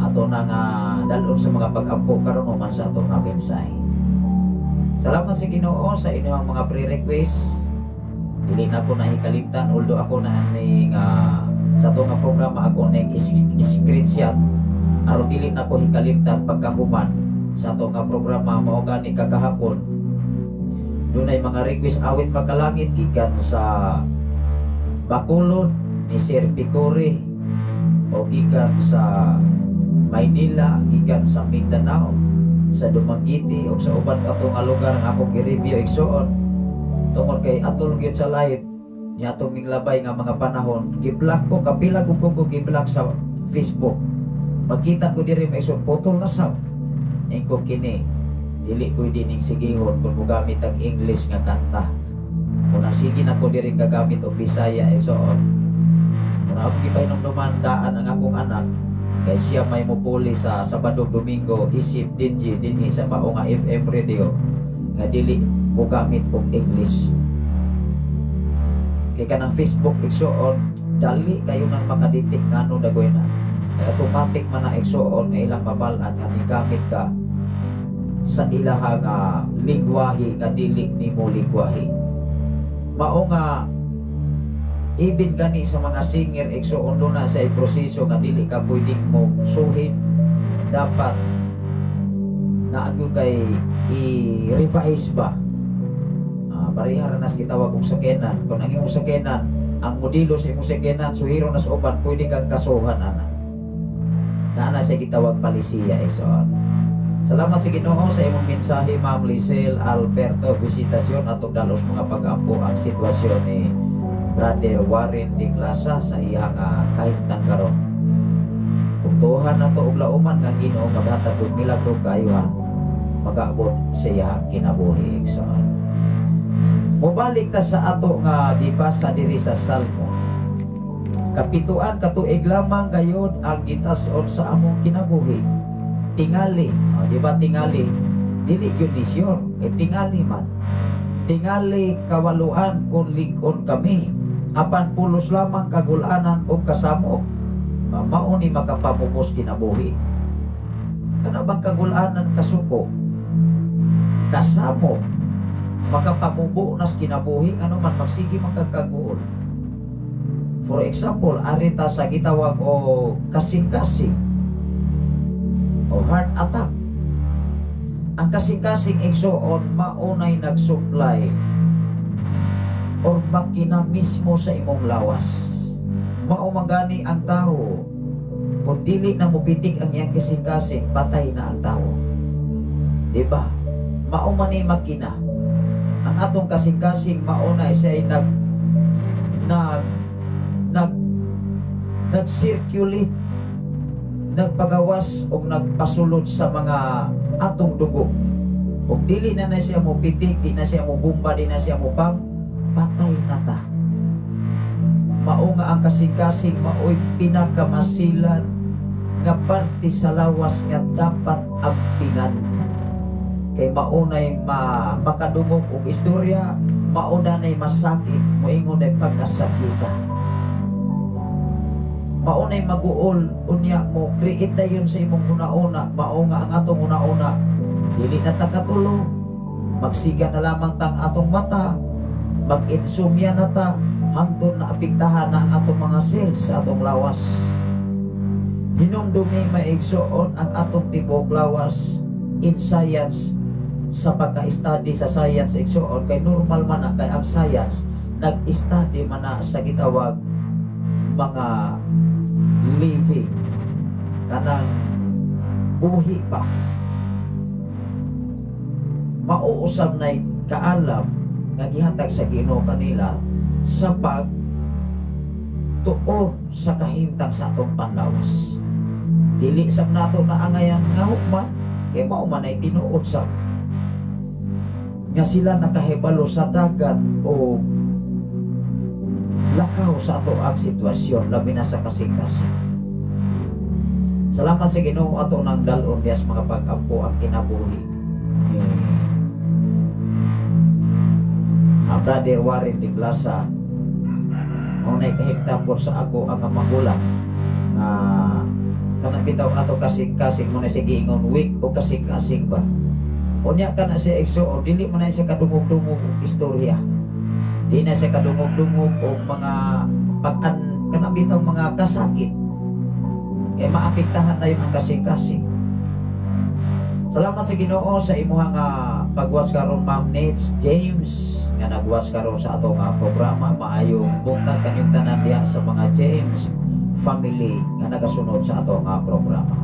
Ato na nga dalon sa mga pag-ampo karon human sa ato nga mensahe. Salamat sa Ginoo sa inyong mga pre-request. Dili na ko nahikalimtan, although ako na ni nga sa ato nga programa ako ning screenshot aron dili na ko hikalimtan pagkahuman sa ato nga programa. Mao gani kakahapon dunay mga request awit makalangit gikan sa Bacolod ni Sir Picore o gikan sa Maynila, gikan sa Mindanao, sa Dumaguete o sa uban pa nga lugar nga akong gi-review, igsuon, tungod kay atol gyud sa live ni atong minglabay nga mga panahon, gi-block ko, kapila ko gi-block sa Facebook. Magkita ko diri, may putol na sab ko kini, dili ko dining sigihon kung mogamit ang English nga kanta. Kung ang sige na ko diri gagamit og Bisaya, igsoon. Kung ako gipahinumduman daan ang akong anak kay siya may mupuli sa Sabado, Domingo isip DJ dinhi sa mao nga FM radio nga dili mogamit og English kay kanang Facebook, igsuon, dali kayo nang makadetect ngano dagoy na. Kay automatic man na, igsuon, nga ilang mabal-an nga nigamit ka sa ilaha nga lingwahe nga dili nimo lingwahe. Mao nga even gani sa mga singer, igsuon, na sa proseso nga dili ka pwedeng mo suhid, dapat na kay i-revise ba. Pareha ra nas gitawag og sakyanan. Kung ang imong sakyanan, ang modelo sa imong sakyanan suhiro na sa uban, pwede kang kasuhan ana. Naa na siya gitawag palisiya, igsoon. Salamat sa Ginoo sa imong mensahe, Ma'am Lizel Alberto Visitacion. Atong dalos mga pag-ampo ang sitwasyon ni Brother Warren Dinglasa sa iyang kahimtang karon. Tugtuhan nato og lauman nga Ginoo maghatag og milagro, kaayuhan magaabot sa iyang kinabuhi, igsoon. Mobalik ta sa ato nga gibasa diri sa Salmo. 7 katuig lamang gayod ang gitas-on sa among kinabuhi. Tingali, oh, di ba tingali? Dili gyud ni sure, eh, tingali man. Tingali kawaluan kung lig-on kami, apan pulos lamang kagulanan o kasamok. Mao ni makapamubos kinabuhi. Kana bang kagulanan, kasuko? Kasamok makapamubo nas kinabuhi, ano man magsige man kag kaguol. For example, arita sa gitawag o kasing-kasing o heart attack. Ang kasing-kasing, igsuon, maunay nag-supply or makina mismo sa imong lawas. Mao magani ang tao, kung dili na mopitik ang iyang kasing-kasing, patay na ang tao. Di ba? Mao man ni makina. Ang atong kasing-kasing mao na siya ay nag nag nag nag-circulate, nagpagawas o nagpasulod sa mga atong dugo. Kung dili na na siya mo pitik, di na siya mo bumba, di na siya mo pump, patay na ta. Mao nga ang kasing-kasing mao'y pinakamasilan nga parte sa lawas nga dapat ampingan. Kay maunay makadungog og istorya, mauna nay masakit, moingon ay pagkasakita. Maunay maguol, unya mo create dayon sa imong una-una. Mao nga ang atong una-una, dili na ta katulog, magsiga na lamang tang atong mata. Mag-insomnia na ta hangtod na apektahan na ang atong mga cells sa atong lawas. Hinumdumi, mga igsoon, ang atong tibuok lawas in science, sa pagka-study sa science, igsoon, kay normal man na kay ang science nag-study man na sa gitawag mga living, kanang buhi pa, mauusab na kaalam nga gihatag sa Ginoo kanila sa pag tuon sa kahimtang sa atong panlawas. Dili sab nato na angayan nga hukman kay mao man ay tinuod sa nga sila nakahibalo sa dagat o lakaw sa ato ang sitwasyon, labi na sa kasing-kasing. Salamat sa Ginoo, ato nang dal-on diya sa mga pag-ampo ang kinabuhi ni Brother Warren de Plaza. Mao nay kahimtang sa ako ang magulang nga kanang bitaw ato kasing-kasing mo na siya giingon weak o kasing-kasing ba. Unya kana siya, igsoon, dili mo na siya kadungog-dungog og istorya, di na siya kadungog-dungog og mga pag-an kanang bitaw mga kasakit kay maapektahan na yun ang kasing-kasing. Salamat sa Ginoo sa imuha nga pagwas karon, Ma'am Nates James, nga nagwas karon sa ato nga programa. Maayong buntag kanyong tanan diha sa mga James family nga nagasunod sa ato nga programa.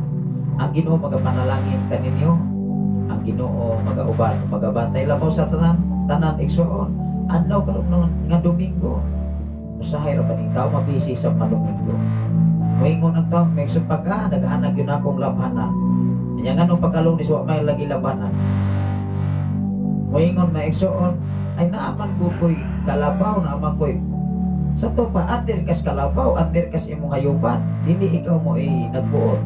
Ang Ginoo magapanalangin kaninyo, ang Ginoo magauban, magabantay labaw sa tanan tanan, igsoon. Adlaw karon nga Domingo, usahay ra ba ning tao mabisi sa mga Domingo. Moingon ang tao, may pagka naghanag yun akong labhanan. Nya nganong pagka-Lunes wa may lagi labanan? Moingon, mga igsoon, ay naaman ko ko'y kalabaw, naaman ko'y sa to pa, under kas kalabaw, under kas imong hayupan, dili ikaw mo ay nagbuot.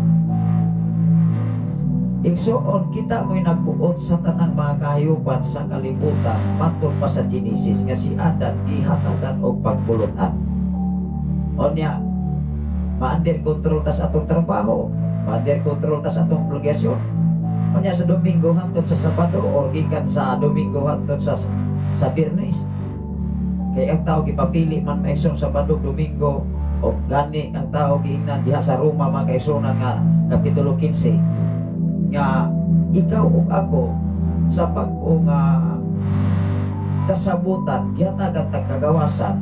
Igsoon, kita mo'y nagbuot sa tanang mga kahayupan sa kalibutan, matod pa sa Genesis nga si Adan gihatagan og pagpulutan. Onya, ma-under control tas atong trabaho, ma-under control tas atong obligasyon. Unya sa Domingo hangtod sa Sabado or gikan sa Domingo hangtod sa Biyernes. Kay ang tao gipapili man, mga igsoon, Sabado, Domingo o gani ang tao giingnan diha sa Roma, mga kaigsuonan, nga Kapitulo 15 nga ikaw ug ako sa bag-o nga kasabutan gihatagan tag kagawasan.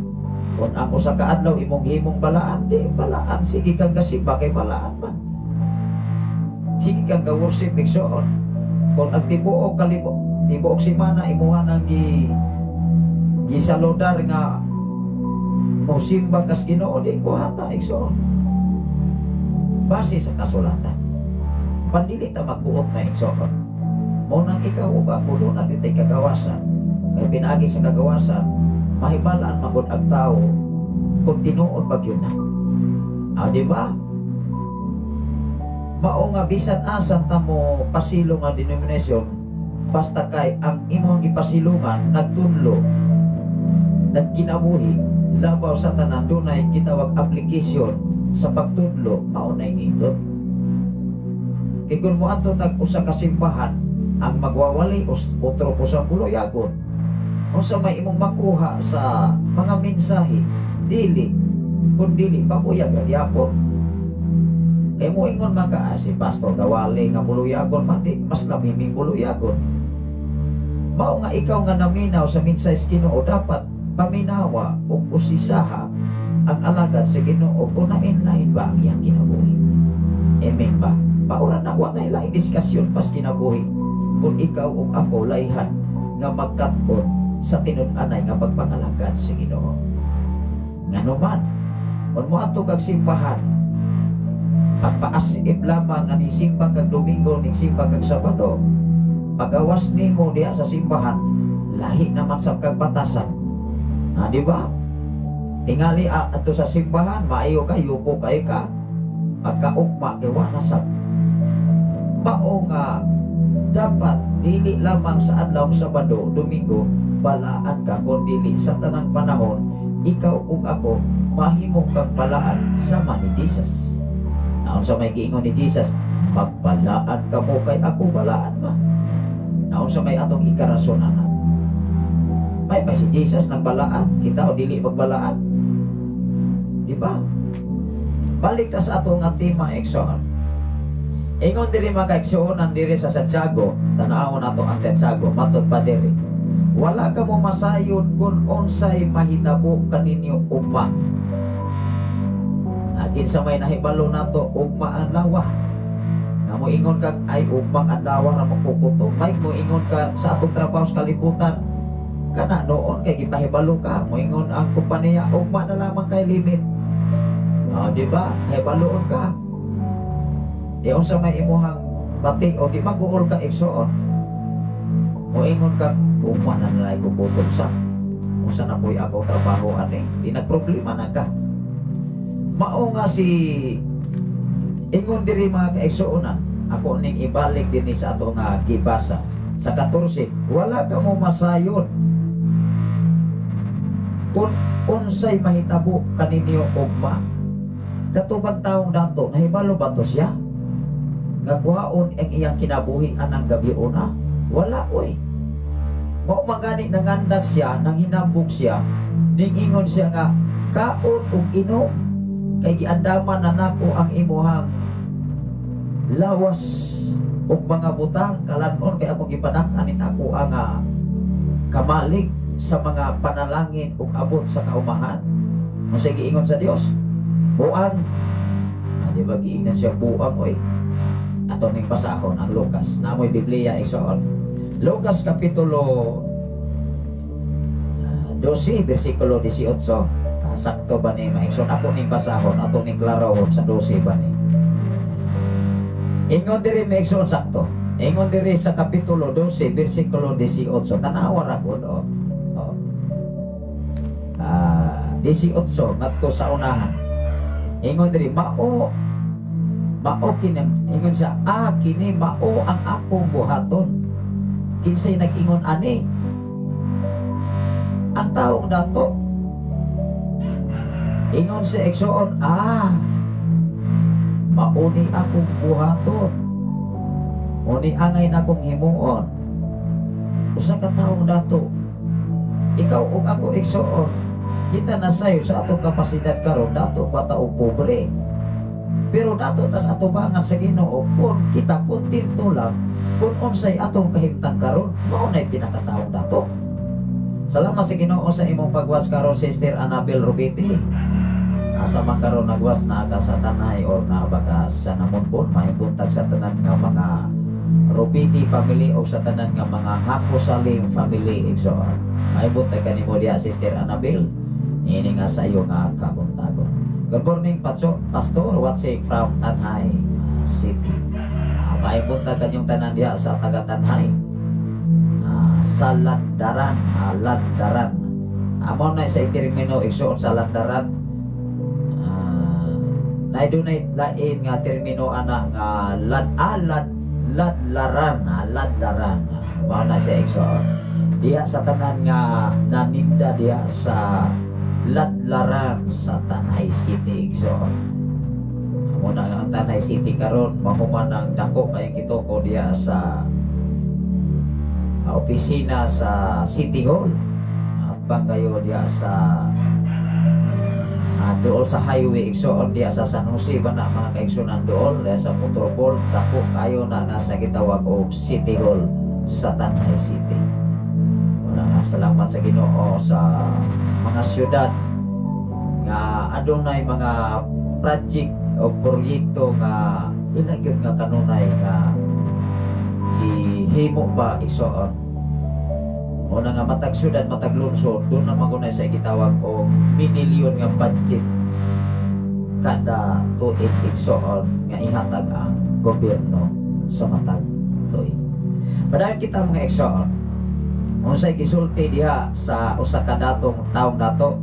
Kung ang usa ka adlaw imong himong balaan, di balaan, sige kang gasimba kay balaan man, sige kang ga-worship, igsoon. Kung ang tibuok kalibo tibuok semana imuha nang gisaludar nga mosimba kas Ginoo, di buhata, igsoon, base sa kasulatan. Pandili ta magbuot na, igsoon. Mo nang ikaw ug ako duna kitay kagawasan kay pinaagi sa kagawasan mahibalaan magud ang tao kung tinuod ba gyud na. Ah, di ba? Mao nga bisan asan ta mo pasilong nga denomination, basta kay ang imong gipasilungan nagtunlo, nagkinabuhi, labaw sa tanan dunay gitawag application sa pagtudlo, mao nay nindot. Kay kung moadto tag usa ka simbahan, ang magwawali otro po sa buloyagon, unsa may imong makuha sa mga mensahe? Dili kun dili pabuyag ra gyapon. Kay moingon man ka, ah, si pastor gawali nga buluyagon man, di mas lamiming buluyagon. Mao nga ikaw nga naminaw sa mensahe sa Ginoo, dapat paminawa ug usisaha ang alagad sa Ginoo kung nainlain ba ang iyang kinabuhi. Amen ba? Paura na, wa na laing diskusyon pas kinabuhi kung ikaw ug ako layhan nga magkat-on sa tinud-anay nga pagpangalagad sa Ginoo. Ngano man, kung moadto kag simbahan, pagpaasip lamang nga nisimba kag Domingo, nisimba kag Sabado, pagawas nimo diha sa simbahan, lahi naman sa kag batasan. Ah, di ba? Tingali ato sa simbahan, maayo ka, yuko kayo ka. Pagkaugma, kay wa na sab. Mao nga dapat dili lamang sa adlaw Sabado, Domingo, balaan ka, kun dili sa tanang panahon, ikaw ug ako mahimo kang balaan sama ni Jesus. Naon sa may giingon ni Jesus, "Magbalaan kamo kay ako balaan ma." Naon sa may atong ikarasonanan. May pa si Jesus nagbalaan, kita o dili magbalaan. Di ba? Balik ta sa ato nga tema, igsoon. Ingon diri, mga kaigsuonan, diri sa Santiago, tan-awon nato ang Santiago, matod pa diri. "Wala ka mo masayod kung unsay mahitabo kaninyo ugma." Kinsa may nahibalo nato ugma adlaw? Nga mo ingon ka ay ugmang adlaw ra makukuto. May mo ingon ka sa atong trabaho sa kalibutan. Kana noon kay gipahibalo ka, moingon ang kompanya ugma na lamang kay limit. Ah, di ba? Hibaloon ka. Di unsa may imuhang bati o di maguol ka, igsoon. Moingon ka, "Ugma na nalay kukutob sa. Unsa na po'y ako trabaho ani?" Di nagproblema na ka. Mao nga si ingon diri, mga kaigsuonan, ako ning ibalik dinhi sa ato nga gibasa sa 14, wala ka mo masayod kung unsay mahitabo kaninyo ugma. Katubag taong dato, nahibalo ba to siya nga kuhaon ang iyang kinabuhi anang gabi una? Wala oy. Mao magani nangandak siya, nang hinambok siya, ning ingon siya nga kaon ug inom kay giandaman na nako ang imuhang lawas ug mga butang kalan-on kay akong gipadak-an ni ako ang kamalig sa mga panalangin ug abot sa kaumahan. Unsay giingon sa Dios? Buang. Ah, di ba giingnan siya buang oy? Ato ning basahon ang Lucas. Namoy Biblia, igsoon. Lucas kapitulo 12 bersikulo 18. Ah, sakto ba ni, maigsoon? Ako ning basahon, ato ning klarohon sa 12 ba ni. Ingon diri, maigsoon, sakto. Ingon diri sa kapitulo 12 bersikulo 18. Tanawa ra gud oh. Oh. Ah, 18 ngadto sa unahan. Ingon diri, mao mao kini, ingon siya, ah, kini mao ang akong buhaton. Kinsay nag-ingon ani? Ang taong dato. Ingon si igsoon, ah, mauni akong buhaton. Uni angay na akong himuon. Usa ka taong dato. Ikaw ug ako, igsoon, kita na sayo sa atong kapasidad karon, dato bata og pobre. Pero dato tas atubangan sa Ginoo kung kita kontento lang kung unsay atong kahimtang karon, mao nay pinakataong dato. Salamat sa Ginoo sa imong pag-watch karon, Sister Annabel Rubiti. Asa man karon nag-watch, naa ka sa Tanay or naa ba ka sa Namunbon, maayong buntag sa tanan nga mga Rubiti family o sa tanan nga mga Hakosalim family, igsoon. Maayong buntag kanimo diha, Sister Annabel. Ini nga sa iyo nga kabuntagon. Good morning, Pastor, Pastor watching from Tanay City. Maayong buntag kanyong tanan diha sa taga Tanay. Sa Landaran, Landaran. Amo na sa termino, igsoon, sa Landaran. Na dunay lain nga termino ana nga lad alad ladlaran, ladlaran. Mao na siya, igsoon. Diha sa tanan nga naninda diha sa Ladlaran sa Tanay City, igsoon. Amo na nga ang Tanay City karon mahuman ang dako kay kitoko diha sa opisina sa City Hall. Atbang kayo diha sa dool sa highway, igsoon, diha sa San Jose ba na, mga kaigsunan, dool diha sa Motorball, dako kayo na nasa gitawag og City Hall sa Tanay City. Wala nga salamat sa Ginoo sa mga syudad nga adunay mga project o proyekto nga ila gyud nga kanunay nga gihimo pa, igsoon. O na nga matag syudad, matag lungsod, doon na magunay sa gitawag og minilyon nga budget kada tuig, igsoon, nga ihatag ang gobyerno sa matag tuig. Padayon kita, mga igsoon. Unsay gisulti diha sa usa ka datong taong dato?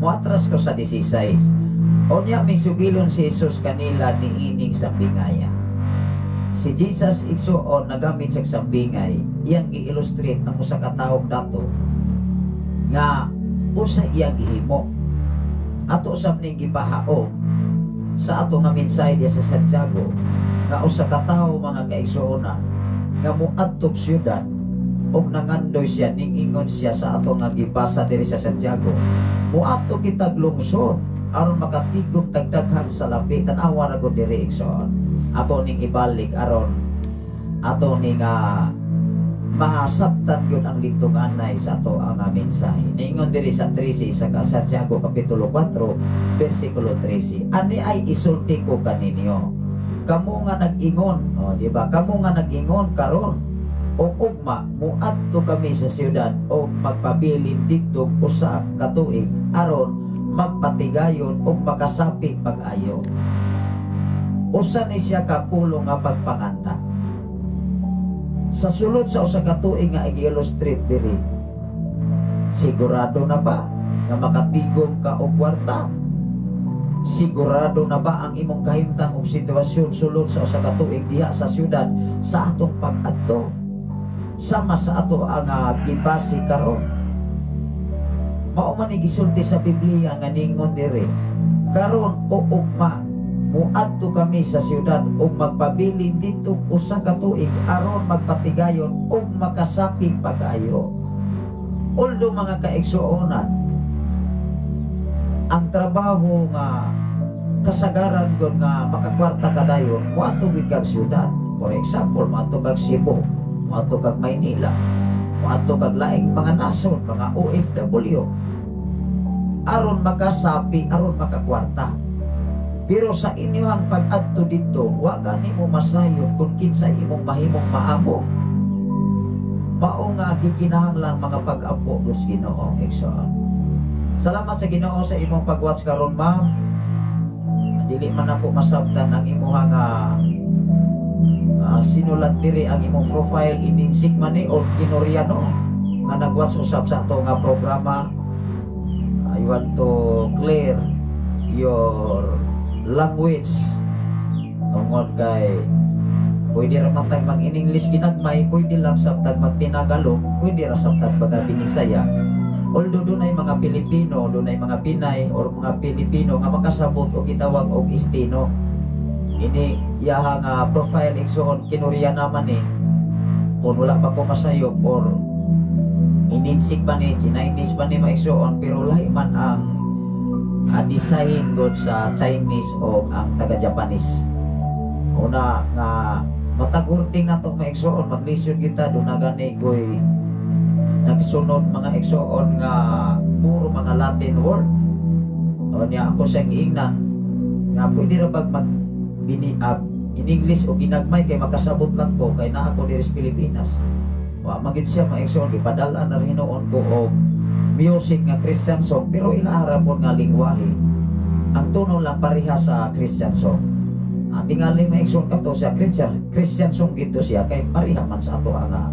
Muatras ko sa 16. Unya misugilon si Jesus kanila niining sambingaya. Si Jesus, igsoon, nagamit sa sambingay, iyang gi-illustrate ang usa ka taong dato nga usa iyang gihimo. Ato usab ning gibahaom sa ato nga mensahe diya sa Santiago nga usa ka tawo, mga kaigsuonan, nga moadtog syudad. Og nangandoy siya, ningingon siya sa ato nga gibasa diri sa Santiago, "Muadto kitag lungsod aron makatigom tag daghan salapi." Tan-awa ra gud diri, igsoon. Ato ning ibalik aron ato ning masabtan gyud ang litunganay sa ato ang mensahe. Ningon diri sa 13 sa Santiago kapitulo 4 bersikulo 13. "Ani ay isulti ko kaninyo. Kamo nga nag-ingon," oh, di ba? "Kamo nga nag-ingon karon o ugma, muadto kami sa siyudad o magpabilin didto usa ka tuig aron magpatigayon o makasapi pag-ayo." Usa ni siya ka pulong nga pagpanganda. Sa sulod sa usa ka tuig nga i-illustrate diri, sigurado na ba nga makatigom ka og kwarta? Sigurado na ba ang imong kahimtang og sitwasyon sulod sa usa ka tuig diha sa syudad sa atong pag-adto? Sama sa ato ang gibase karon. Mao man ni gisulti sa Biblia nga ningon diri, "Karon o ugma, muadto kami sa siyudad ug magpabilin didto usa ka tuig aron magpatigayon ug makasapi pag-ayo." Although, mga kaigsuonan, ang trabaho nga kasagaran gud nga makakwarta ka dayon, moadto gyud kag siyudad. For example, moadto kag Cebu, moadto kag Maynila, moadto kag laing mga nasod, mga OFW, aron makasapi, aron makakwarta. Pero sa inyong pag-adto didto, wa gani mo masayod kung kinsa imong mahimong maamo. Mao nga gikinahanglan mga pag-ampo sa Ginoo, igsoon. Salamat sa Ginoo sa imong pag-watch karon, ma'am. Dili man ako masabtan ang imuha nga sinulat diri, ang imong profile, ininsik man ni or Kinoreano nga nag-watch usab sa ato nga programa. I want to clear your language tungod kay pwede ra man tag mag in English ginagmay, pwede lang sabtag mag Tinagalog, pwede ra sabtag baga Binisaya. Although dunay mga Pilipino, dunay mga Pinay or mga Pilipino nga makasabot og gitawag og Istino. Ini iyaha nga profile, igsoon, Kinorya naman ni kung wala pa ko masayop or ininsik ba ni, Chinese ba ni, maigsoon, pero lahi man ang design god sa Chinese o ang taga Japanese. Una nga matag wording nato, maigsoon, maglisod kita. Duna gani koy nagsunod, mga igsoon, nga puro mga Latin word. O niya ako siyang giingnan nga pwede ra bag mag bini in English o ginagmay kay makasabot lang ko kay naa ako diri sa Pilipinas. Wa man gyud siya, maigsoon. Gipadala na rin hinuon ko og music nga Christian song, pero ilaha pod nga lingwahe, ang tono lang pareha sa Christian song. Tingali, maigsoon, kato siya Christian Christian song gito siya kay pareha man sa ato ang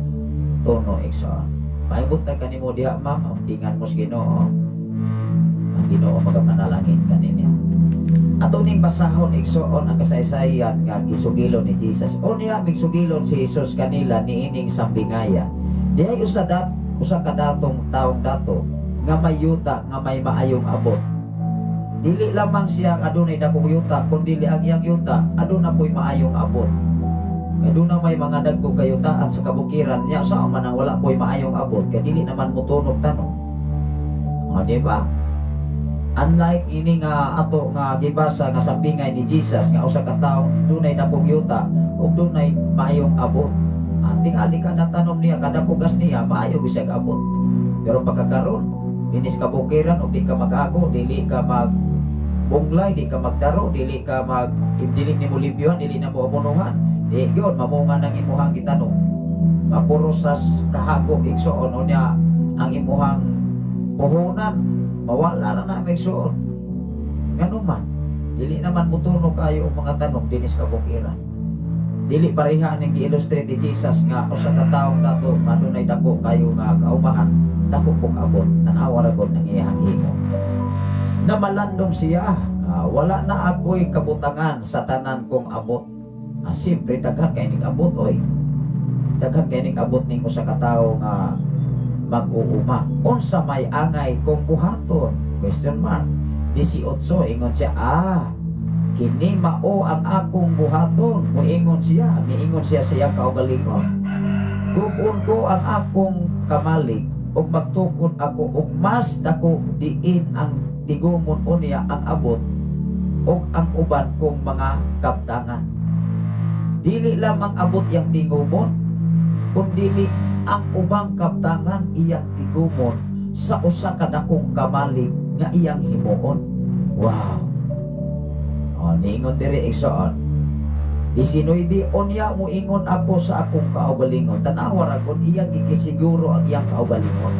tono, igsoon. Maayong buntag kanimo diha, ma'am. Dingan mo sa Ginoo. Ang Ginoo magapanalangin kaninyo. Ato ning basahon, igsoon, ang kasaysayan nga gisugilon ni Jesus. O niya migsugilon si Jesus kanila niining sambingaya. Dihay usa ka datong taong dato nga may yuta nga may maayong abot. Dili lamang siya ang adunay dakong yuta, kundi ang iyang yuta aduna po'y maayong abot. Kay doon may mga dagko kayutaan sa kabukiran niya, sa man ang wala po'y maayong abot kay dili naman motunog tanom. O, di ba? Unlike ini nga ato nga gibasa nga sambingay ni Jesus nga usa ka tawo dunay dakong yuta ug dunay maayong abot. Ang tingali kada tanom niya, kada pugas niya, maayo gyud siya abot. Pero pagkakaron, dinis kabukiran ug di ka mag-ago, dili ka mag bunglay, di ka magdaro, dili nimo libyuhan, dili na mo abonohan. Di gyud mamunga ng imuhang gitanom. Mapurosas kahago, igsoon, o niya ang imuhang puhunan mawala ra na, igsoon. Ngano man dili naman mutunog kayo og mga tanom dinis kabukiran. Dili pareha ning gi-illustrate ni Jesus nga usa ka taong dato nga adunay dako kayo nga kaumahan, dako pong abot. Tan-awa ra gud ang iyang himo. Namalandong siya, "Wala na ako'y kabutangan sa tanan kong abot." Siyempre daghan kay ning abot oy. Daghan kay ning abot ning usa ka tawo nga mag-uuma. "Unsa may angay kong buhaton?" Question mark. 18, ingon siya, "Kini mao ang akong buhaton." Muingon siya, niingon siya sa iyang kaugalingon. Gub-on ko ang akong kamalig ug magtukod ako og mas dako diin ang tigumon unya ang abot ug ang uban kong mga kabtangan. Dili lamang abot iyang tigumon, kun dili ang ubang kabtangan iyang tigumon sa usa ka dakong kamalig nga iyang himuon. Wow. O, niingon diri, igsoon. 19, unya moingon ako sa akong kaugalingon. Tanawa ra kung iyang gigisiguro ang iyang kaugalingon.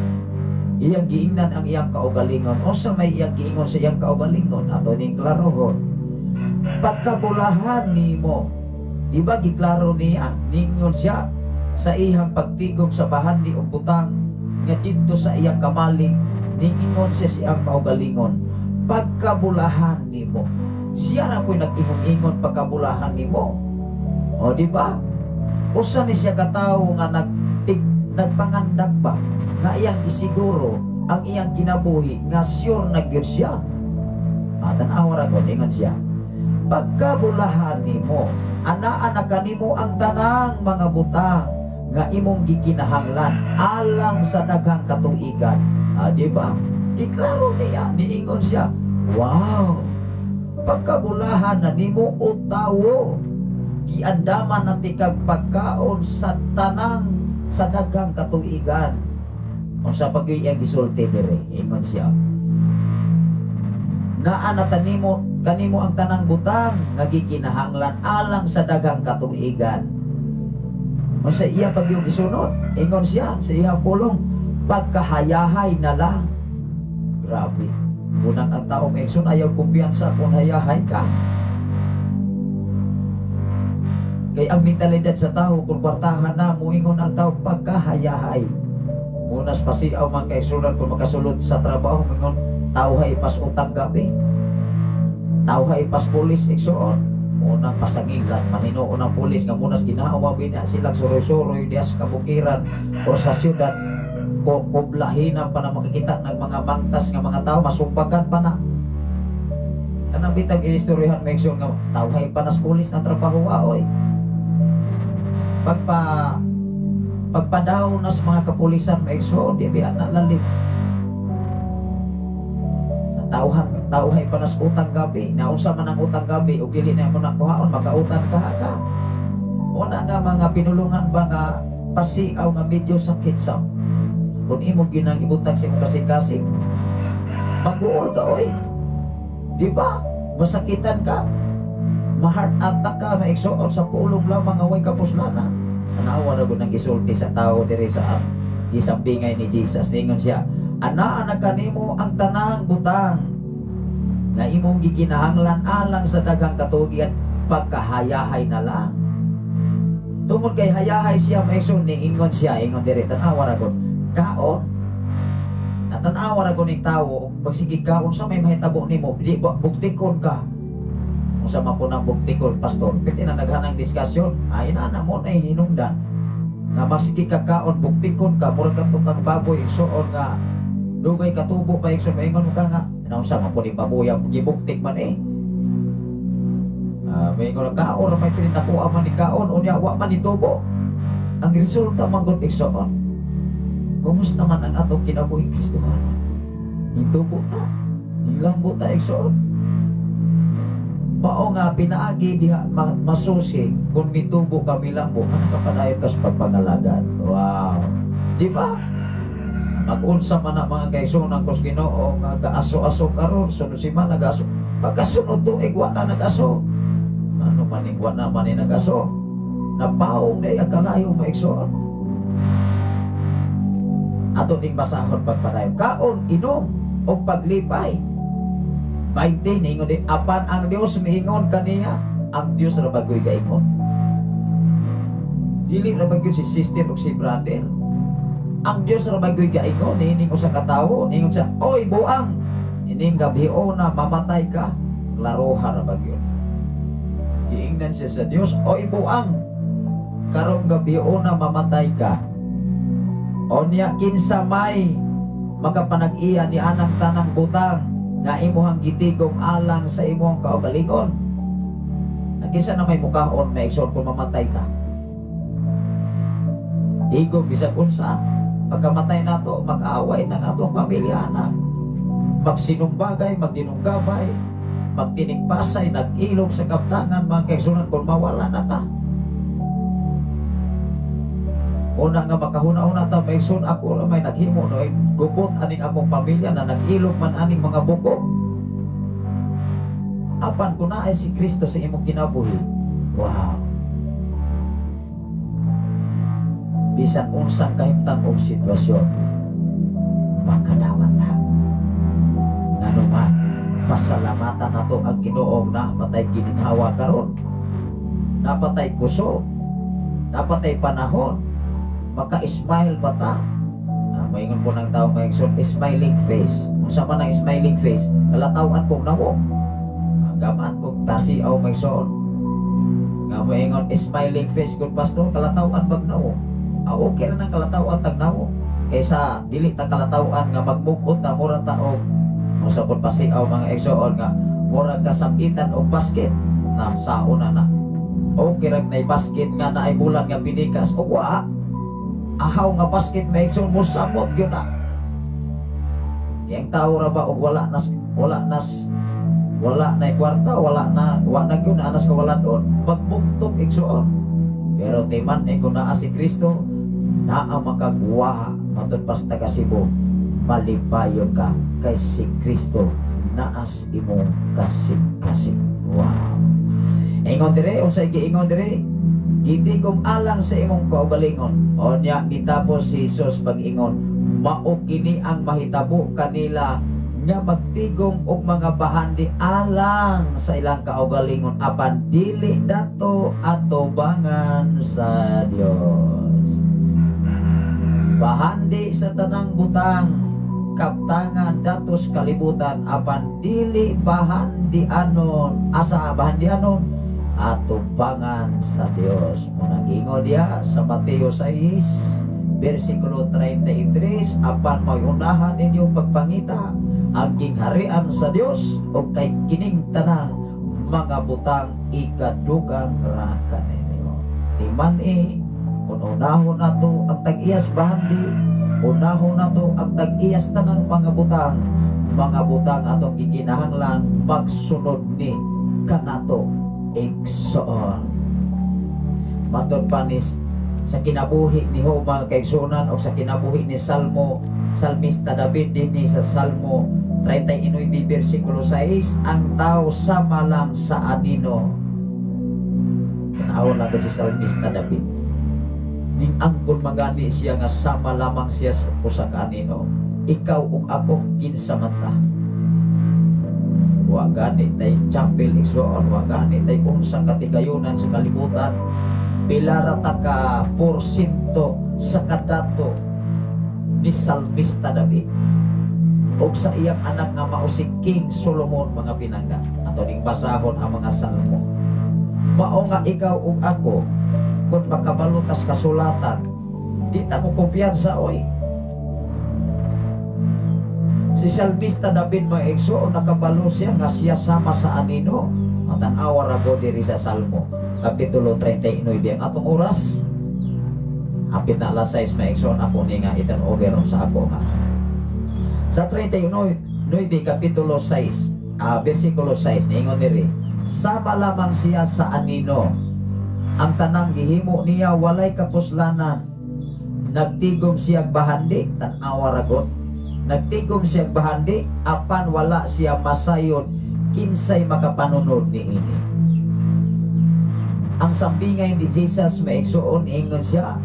Iyang giingnan ang iyang kaugalingon. Unsa may iyang giingon sa iyang kaugalingon? Ato ning klarohon. Pagkabulahan nimo. Di ba giklaro niya? Ningon siya sa iyang pagtigom sa bahandi og butang nga didto sa iyang kamalig, ningingon siya sa iyang kaugalingon, pagkabulahan nimo. Siya ra po'y nag-ingon-ingon, pagkabulahan nimo. O, di ba? Usa ni siya katawo nga nagpangandak ba nga iyang isiguro ang iyang kinabuhi nga sure na gyud siya. Tan-awa ra ko, ingon siya. Pagkabulahan nimo, anaa na kanimo ang tanang mga butang nga imong gikinahanglan alang sa daghang katuigan. Di ba? Giklaro niya, niingon siya. Wow! Pagkabulahan na nimo o tawo, giandaman na tikag pagkaon sa tanang sa daghang katuigan. Unsa pa gyud iyang gisulti dire? Ingon siya. Naa na tanimo kanimo ang tanang butang nga gikinahanglan alang sa daghang katuigan. Unsa iya pag yung gisunod? Ingon siya sa iyang pulong, pagkahayahay na lang. Grabe. Unang ang tao maigsoon ayaw kumpiyansa kung hayahay ka. Kay ang mentalidad sa tao kung kwartahan na, muingon ang tao pagkahayahay. Munas pasiaw man kaigsunan kung makasulod sa trabaho, muingon tawhay pas utang gabi. Tawhay pas pulis igsoon. Unang pasangilan, mahinuon ang pulis nga munas ginawa bina silang suroy-suroy diya sa kabukiran o sa siyudad. Kublahinan pa na makikita ng mga mangtas nga mga tao, masumbagan pa na. Kanang bitag inistoryahan may igsoon nga tawhay pa nas pulis na trabaho aoy. Pagpadaw na sa mga kapulisan may igsoon, di biya na lalim. Sa tawhay pa nas utang gabi, naunsa man ang utang gabi ug dili na mo nakuhaon, makautan ka ka. Una nga mga pinulungan ba nga pasiaw nga medyo sakit sa kung imo ginang ibutang sa imong kasing-kasing, mag-uol ka oy. Di ba? Masakitan ka. Ma-heart attack ka, maigsoon sa pulong lamang nga way kapuslana. Tanawa ra gud nang gisulti sa tao diri sa gisambingay ni Jesus. Ningon siya, anaa na kanimo ang tanang butang nga imong gikinahanglan alang sa daghang katuigan, pagkahayahay na lang. Tungod kay hayahay siya maigsoon, niingon siya, ingon diri, tanawa ra gud, kaon. Natanawa ra gud ning tawo, pagsigig kaon sa may mahitabo nimo, di ba buktikon ka. Unsa man po nang buktikon, pastor? Pwede na naghanang diskusyon. Ay na na mo na hinungdan. Na masigig ka kaon, buktikon ka, murag ka tukang baboy igsoon nga dugay katubo pa igsoon, maingon ka nga naunsa man po ni baboy ang gibuktik man eh. Maingon ka kaon ra may pinitakuha man ni kaon, unya wa man ni tubo. Ang resulta man gud igsoon. Kumusta man ang atong kinabuhing Kristohano? Nitubo ta, nilambo ta igsoon. Mao nga pinaagi diha masusi kung mitubo ka milambo, ka nakapadayon ka sa pagpangalagan. Wow. Di ba? Mag-unsa man na mga kaigsuonan kus Ginoo nga gaaso-aso karon, sunod si man nagaso. Pagkasunod tuig wa na nagaso. Ano man ning wa na man ni nagaso? Napaong na ang kalayo maigsoon. Ato ning basahon pagpadayon. Kaon, inom, o paglipay. 20, niingon din, apan ang Dios miingon kaniya, ang Dios ra bagoy gaingon. Dili ra bagoy si sister o si brother. Ang Dios ra bagoy gaingon, niining usa ka tawo, niingon siya, oy buang, ining gabi na mamatay ka. Klaroha ra bagyo. Giingnan siya sa Dios, oy buang, karong gabi na mamatay ka. Onya kinsa may makapanag-iya ni anang tanang butang nga imuhang gitigom alang sa imuhang kaugalingon. Nagkisa na may mukaon may igsoon kung mamatay ka. Tigom bisag unsa, pagkamatay nato mag-away ng atong pamilya na magsinumbagay, magdinunggabay, magtinigpasay, nag-ilog sa kaptangan, mga kaigsunan, kung mawala na ta. Una nga makahuna-una ta, may igsoon, ako ra may naghimo no, gubot aning akong pamilya na nag-ilog man aning mga bukog. Apan kung naay si Kristo sa imong kinabuhi, wow. Bisan unsang kahimtang og sitwasyon, makadawat ta. Nganuman, pasalamatan nato ang Ginoo na patay gininhawa karon, napatay kusog, napatay panahon, maka-smile ba ta? Maingon po ng tao may smiling face. Unsa man ang smiling face? Kalatawan pong nawong. Gamaan po tasiaw may son. Nga moingon smiling face good pastor, kalatawan bag nawong. Okay ra nang kalatawan tag nawong kaysa dili ta kalatawan nga magmukot ta mura ta og unsa pud pasiaw mga igsoon nga murag kasakitan og basket na sauna na. Okay ra nay basket nga naay bulan nga pinikas og wa ahaw nga basket may igsoon mosamot gyud na. Yang tao ra ba og wala nas wala nas wala na kwarta, wala na wa na gyud anas kawalan doon magmugtok igsoon. Pero timan eh kung naa si Kristo, naa makagwa matud pas taga Cebu, malipayon ka kay si Kristo naas imong kasing-kasing. Wow. Ingon dire, unsay giingon dire? Gitigom alang sa imong kaugalingon. Onya mitapos si Jesus pag-ingon, mao kini ang mahitabo kanila nga magtigom og mga bahandi alang sa ilang kaugalingon apan dili dato atubangan sa Dios. Bahandi sa tanang butang kaptangan datos kalibutan apan dili bahandi anon asa bahandi anon atubangan sa Dios. Muna giingon diha sa Mateo 6 bersikulo 33, apan may unahan ninyong pagpangita ang gingharian sa Dios o kay kining tanang mga butang ikadugang ra kaninyo. Timan e kung unahon nato ang tag-iyas bahandi, unahon nato ang tag-iyas tanang mga butang atong gikinahanglan magsunod ni kanato igsoon. Matod pa ni sa kinabuhi ni Job mga kaigsunan o sa kinabuhi ni Salmo, Salmista David dinhi sa Salmo 39 bersikulo 6, ang tao sama lang sa anino. Tanaw na si Salmista David. Ning angkon magani siya nga sama lamang siya sa usa ka anino. Ikaw ug ako kinsa man ta. Wa gani tay chapel igsoon, wa gani tay unsang katigayunan sa kalibutan. Pila ra ta ka porsyento sa kadato ni Salmista David og sa iyang anak nga mao si King Solomon mga pinangga. Ato ning basahon ang mga salmo. Mao nga ikaw ug ako kung makabalo tas kasulatan, di ta mo kumpiyansa oy. Si Salmista David mga igsoon nakabalo siya nga siya sama sa anino. Matan-awa ra ko diri sa Salmo Kapitulo 39 ang atong oras. Hapit na alas 6 mga igsoon, ako ni nga itan-over sa ako ha. Sa 39 Kapitulo 6, versikulo 6 niingon diri, sama lamang siya sa anino. Ang tanang gihimo niya walay kapuslanan. Nagtigom siya bahandi, tan-awa ra gud. Nagtigom siya bahandi apan wala siya masayod kinsay makapanunod niini. Ang sambingay ni Jesus maigsuon ingon siya,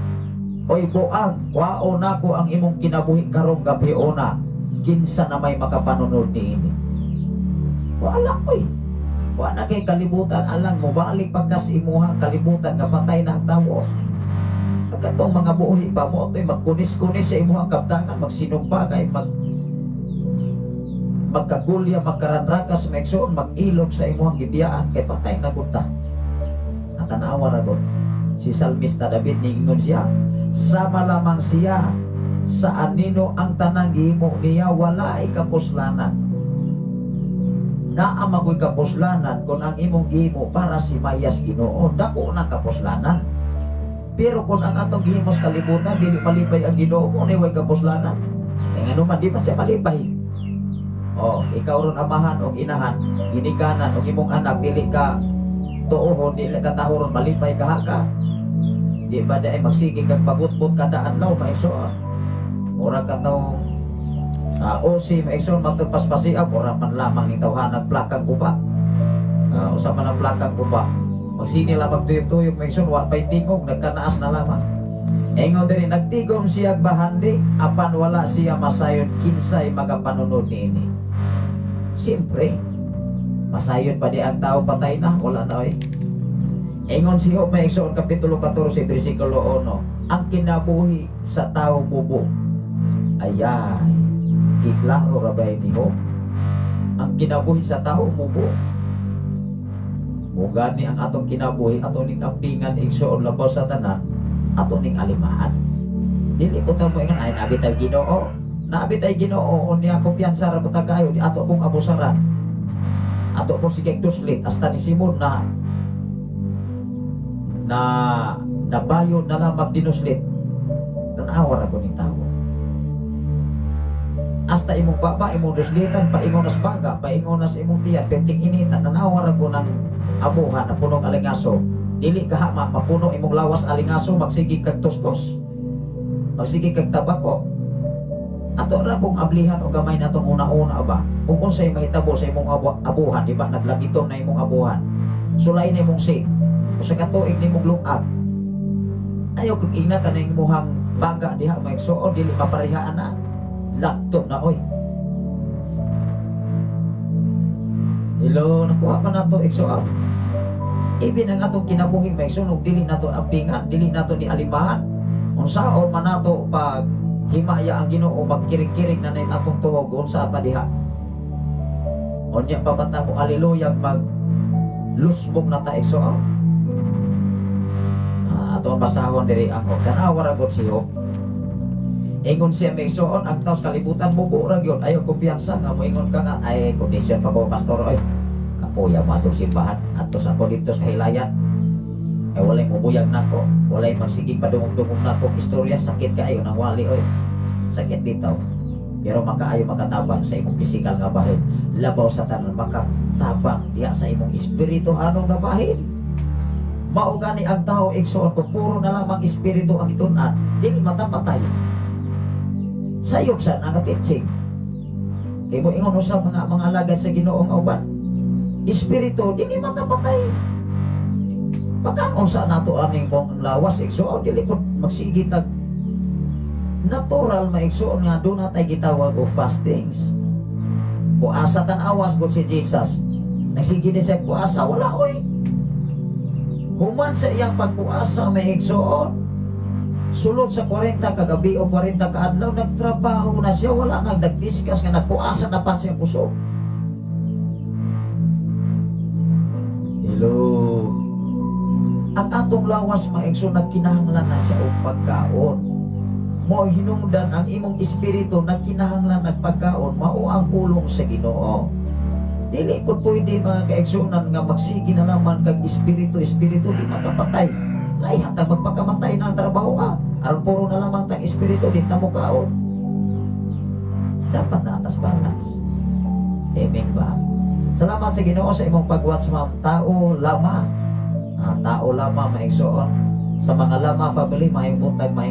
oy buang, kwao nako ang imong kinabuhi karong gabiona, kinsa na may makapanunod niini. Wala oy. Wala kay kalibutan alang mobalik pagkas imuha kalibutan nga patay na ang tawo. Katong mga buhi pa mo toy magkunis-kunis sa imuhang kaptangan, magsinumbagay, magkagulya, magkaranrakas, maigsuon, mag-ilog sa imuhang gibiyaan kay patay na gud ta. Tanawa ra gud si Salmista David niingon siya, sama lamang siya sa anino ang tanang gihimo niya walay kapuslanan. Naa magoy kapuslanan kung ang imong gihimo para si mayas Ginoo, dako na kapuslanan. Pero kung ang atong gihimos kalibutan, dili malipay ang Ginoo mo ni way kapuslanan. Kay ngano man di man siya malipay. Oh, ikaw ron amahan og inahan, ginikanan og imong anak dili ka tuohon, dili ka tahoron, malipay ka ka. Di ba di ay magsige kag pagutbot kada adlaw, maigsoon. Mura ka taong osi, maigsoon, matod paspasiab, ora man lamang ni tawhanag plakang guba. Usa man ang plakang guba. Magsige lamang tuyok-tuyok, maigsoon, wa pa'y tingog, nagkanaas na lamang. Ingon diri, nagtigom siya bahandi, apan wala siya masayon kinsay magapanunod niini. Siyempre, masayon pa di ang tao patay na, wala na oy. Ingon si Job, maigsoon, Kapitulo 14, versikulo 1, ang kinabuhi sa tao mubo. Ayay, giklaro rabay ni Job. Ang kinabuhi sa tao mubo. Mugani ang atong kinabuhi, ato ning ampingan, igsoon, labaw sa tanan, ato ning alimahan. Dili ko ta mo ingon ay nabi tay Ginoo. Nabi tay Ginoo unya kumpiyansa ra ta kayo di ato pong abusaran. Ato po sige duslit hasta ni Simon na na nabayo na lamang dinuslit. Tanawa ra ko ning tawo. Hasta imong baba imong duslitan paingon nas baga, paingon nas imong tiyan, penting inita, tanawa ra ko ng abuhan na punong alingaso. Dili ka hama, mapuno imong lawas alingaso, magsige kag tustos, magsige kag tabako. Ato ra kung ablihan o gamay na itong una-una ba. Kung unsay mahitabo sa imong abuhan, di ba naglagitom na imong abuhan, sulay na imong seat, usa ka tuig nimong lungag. Ayaw kung ingna ka na imuhang baga diha maigsuon, dili maparihaan na. Laptop na oy. Hello, nakuha pa na to igsuon. Ibin ang atong kinabuhi maigsuon og dili nato ampingan, dili nato ni alimahan. Unsaon man nato pag himaya ang Ginoo, magkirig-kirig na na atong tuhog unsa pa diha. Unya pa ba ta mo aleluya mag lusbog na ta igsuon. Ato ang basahon diri ang tanawa ra gud siyo. Ingon siya maigsuon ang taos kalibutan mubo ra gyud. Ayaw kumpiyansa nga moingon ka nga ay kondisyon pa ko pastor oy. Kapoya mo atong simbahan atos ako dito sa hilayan. Ay walay mubuyag nako, walay magsigig padungog-dungog nako istorya, sakit kaayo nang wali oy. Sakit bitaw. Pero makaayo makatabang sa imong pisikal nga bahin. Labaw sa tanan makatabang diha sa imong espirituhanon nga bahin. Mao gani ang tao igsuon kung puro na lamang espiritu ang gitun-an, dili matapatay. Sayop sa nakatitsing. Kay mo ingon usa mga mga alagad sa Ginoo nga uban. Espiritu dili matapatay. Pagkaon sa nato aning buong lawas igsuon dili pud magsige tag natural maigsuon nga doon natay gitawag og fastings. Puasa tan-awas gud si Jesus. Nagsige ni siya puasa wala oy. Human sa iyang pagpuasa maigsuon, sulod sa 40 kagabi o 40 kaadlaw nagtrabaho na siya, wala nang nagdiscuss nga nagpuasa na pa siya kusog. Hello. Ang atong lawas maigsuon nagkinahanglan na siya og pagkaon. Mao hinungdan ang imong espiritu nagkinahanglan nagpagkaon, mao ang pulong sa Ginoo. Dili pud pwede mga kaigsuonan nga magsige na naman kag espiritu, espiritu di makapatay. Layhat ang magpakamatay na ang trabaho ka. Aron puro na lamang tang espiritu di ta mokaon. Dapat na atas balance. Amen ba? Salamat sa Ginoo sa imong pag-watch, ma'am. Tao lama. Tao lama maigsuon. Sa mga lama family, maayong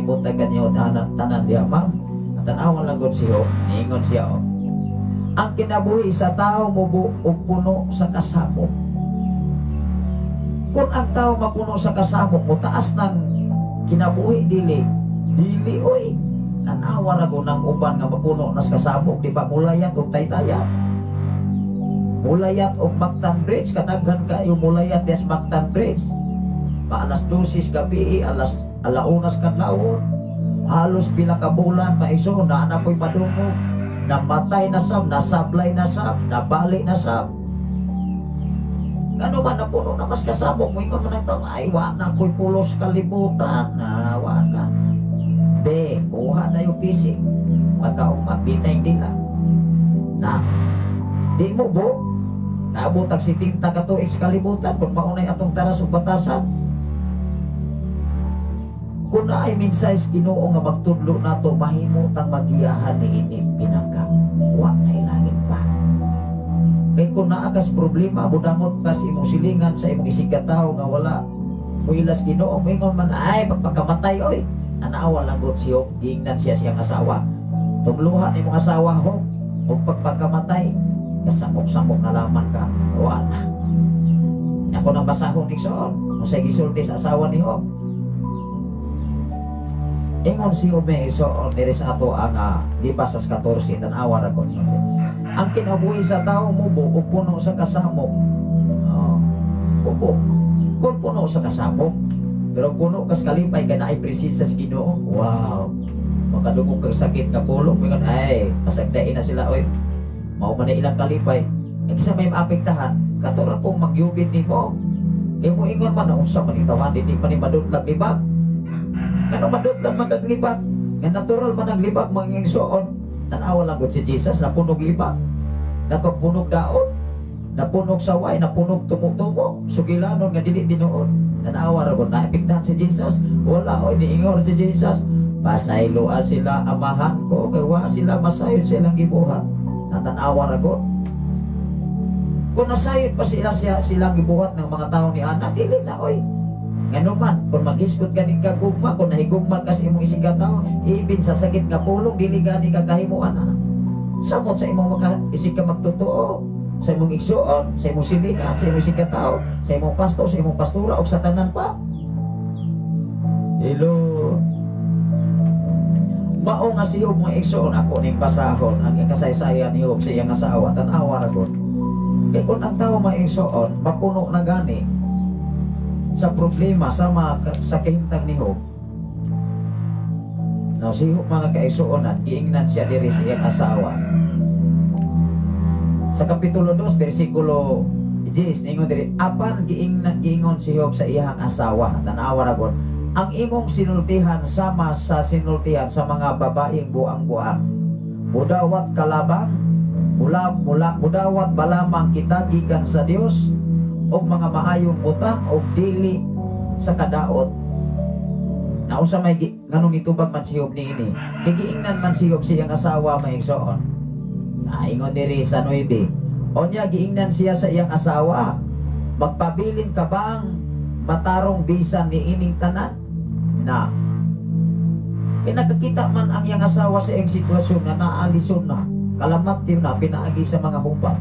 buntag kanyo tanan tanan diha, ma'am. At tan-awon lang gud siyo, niingon siya oh. Ang kinabuhi sa tao mubo og puno sa kasamok. Kung ang tao mapuno sa kasamok, mutaas ng kinabuhi dili. Dili oy. Tanawa ra ko ng uban nga mapuno nas kasamok, di ba mulayat og taytayan. Mulayat og Mactan Bridge, kanaghan kayo mulayat des Mactan Bridge. Pa alas 12 gabi, alas alaunas kadlawon. Halos pila ka bulan maigsoon na ana ko'y madungog. Namatay na sab, nasablay na sab, nabali na sab. Ngano man napuno na mas kasamok, moingon man ang tao, ay wa na ko'y pulos kalibutan, na wa na. Be, kuha na yung pisik. Pagkaugma, bitay dila. Na, di mo bo, kaabot ang 70 ka tuig sa kalibutan, kung maunay atong taras ug batasan. Kung naay mensahe sa Ginoo nga magtudlo nato, mahimo tang magiyahan niini pinaka. Wa na ilangin pa. Kay kung naa kas problema, budangot ka sa imong silingan, sa imong isigkatawo nga wala muilas Ginoo, moingon man, "Ay, pagpakamatay oy." Tanawa lang gud siya, giingnan siya siyang asawa. "Tungluhan imong asawa ho, ug pagpakamatay, kasamok-samok na laman ka, wa na." Ako nang basahon, igsoon, kung sa gisulti sa asawa ni Job. Ingon si Job, may igsoon, diri sa ato ang libas sa 14, tanawa ra ko. Ang kinabuhi sa tao mubo ug puno sa kasamok. Oh, mubo. Kung puno sa kasamok, pero puno kas kalipay kay naay presensya sa Ginoo. Wow. Makadungog kag sakit nga pulong, moingon, "Ay, pasagdain na sila oy." Mao man na ilang kalipay. Ay kisa may maapektahan, kato ra pong magyugid nimo. Kay mo ingon man na unsa man itawan, di pa ni madutlag libak. Ngano madutlag man kag libak? Nga natural man ang libak, mga igsoon. Tanawa lang gud si Jesus, napunog libak. Nakapunog daot, napunog saway, napunog tumo-tumo, sugilanon nga dili tinuod. Tanawa ra gud naapektahan si Jesus. Wala oy, niingon si Jesus. "Pasayloa sila, Amahan ko, kay wa sila masayod sa ilang gibuhat." Natanawa ra gud. Kung nasayod pa sila siya silang gibuhat ng mga tao ni ana, dili na oy. Ngano man, kung maghisgot ka ning kagugma, kung nahigugma ka sa imong isigkatawo, ibin sa sakit nga pulong, dili gani ka kahimuan ana. Samot sa imong maka isig ka magtotoo, sa imong igsuon, sa imong silingan, sa imong isigkatawo, sa imong pastor, sa imong pastora, o sa tanan pa. Hello. Mao nga si Job, mga igsuon, ako ning basahon ang kasaysayan ni Job sa iyang asawa, tan-awa ra gud. Kay kung ang tao, mga igsuon, mapuno na gani sa problema sa mga sa kahimtang ni Job. Now, si Job, mga kaigsuonan, giingnan siya diri sa iyang asawa. Sa Kapitulo 2, versikulo 10, ningon diri, apan giingnan giingon si Job sa iyang asawa, tanawa ra gud, "Ang imong sinultihan sama sa sinultihan sa mga babaeng buang-buang. Mudawat kalabang, mula mula mudawat ba lamang kita gikan sa Dios og mga maayong butang og dili sa kadaot?" Nausa may nganong nitubag man si Job niini? Kay giingnan man si Job sa iyang asawa, mga igsoon. Ingon diri sa 9. Onya giingnan siya sa iyang asawa, "Magpabilin ka bang matarong bisan niining tanan?" Na. Kay nakakita man ang iyang asawa sa iyang sitwasyon na naalison na, kalamatyo na, pinaagi sa mga hubag.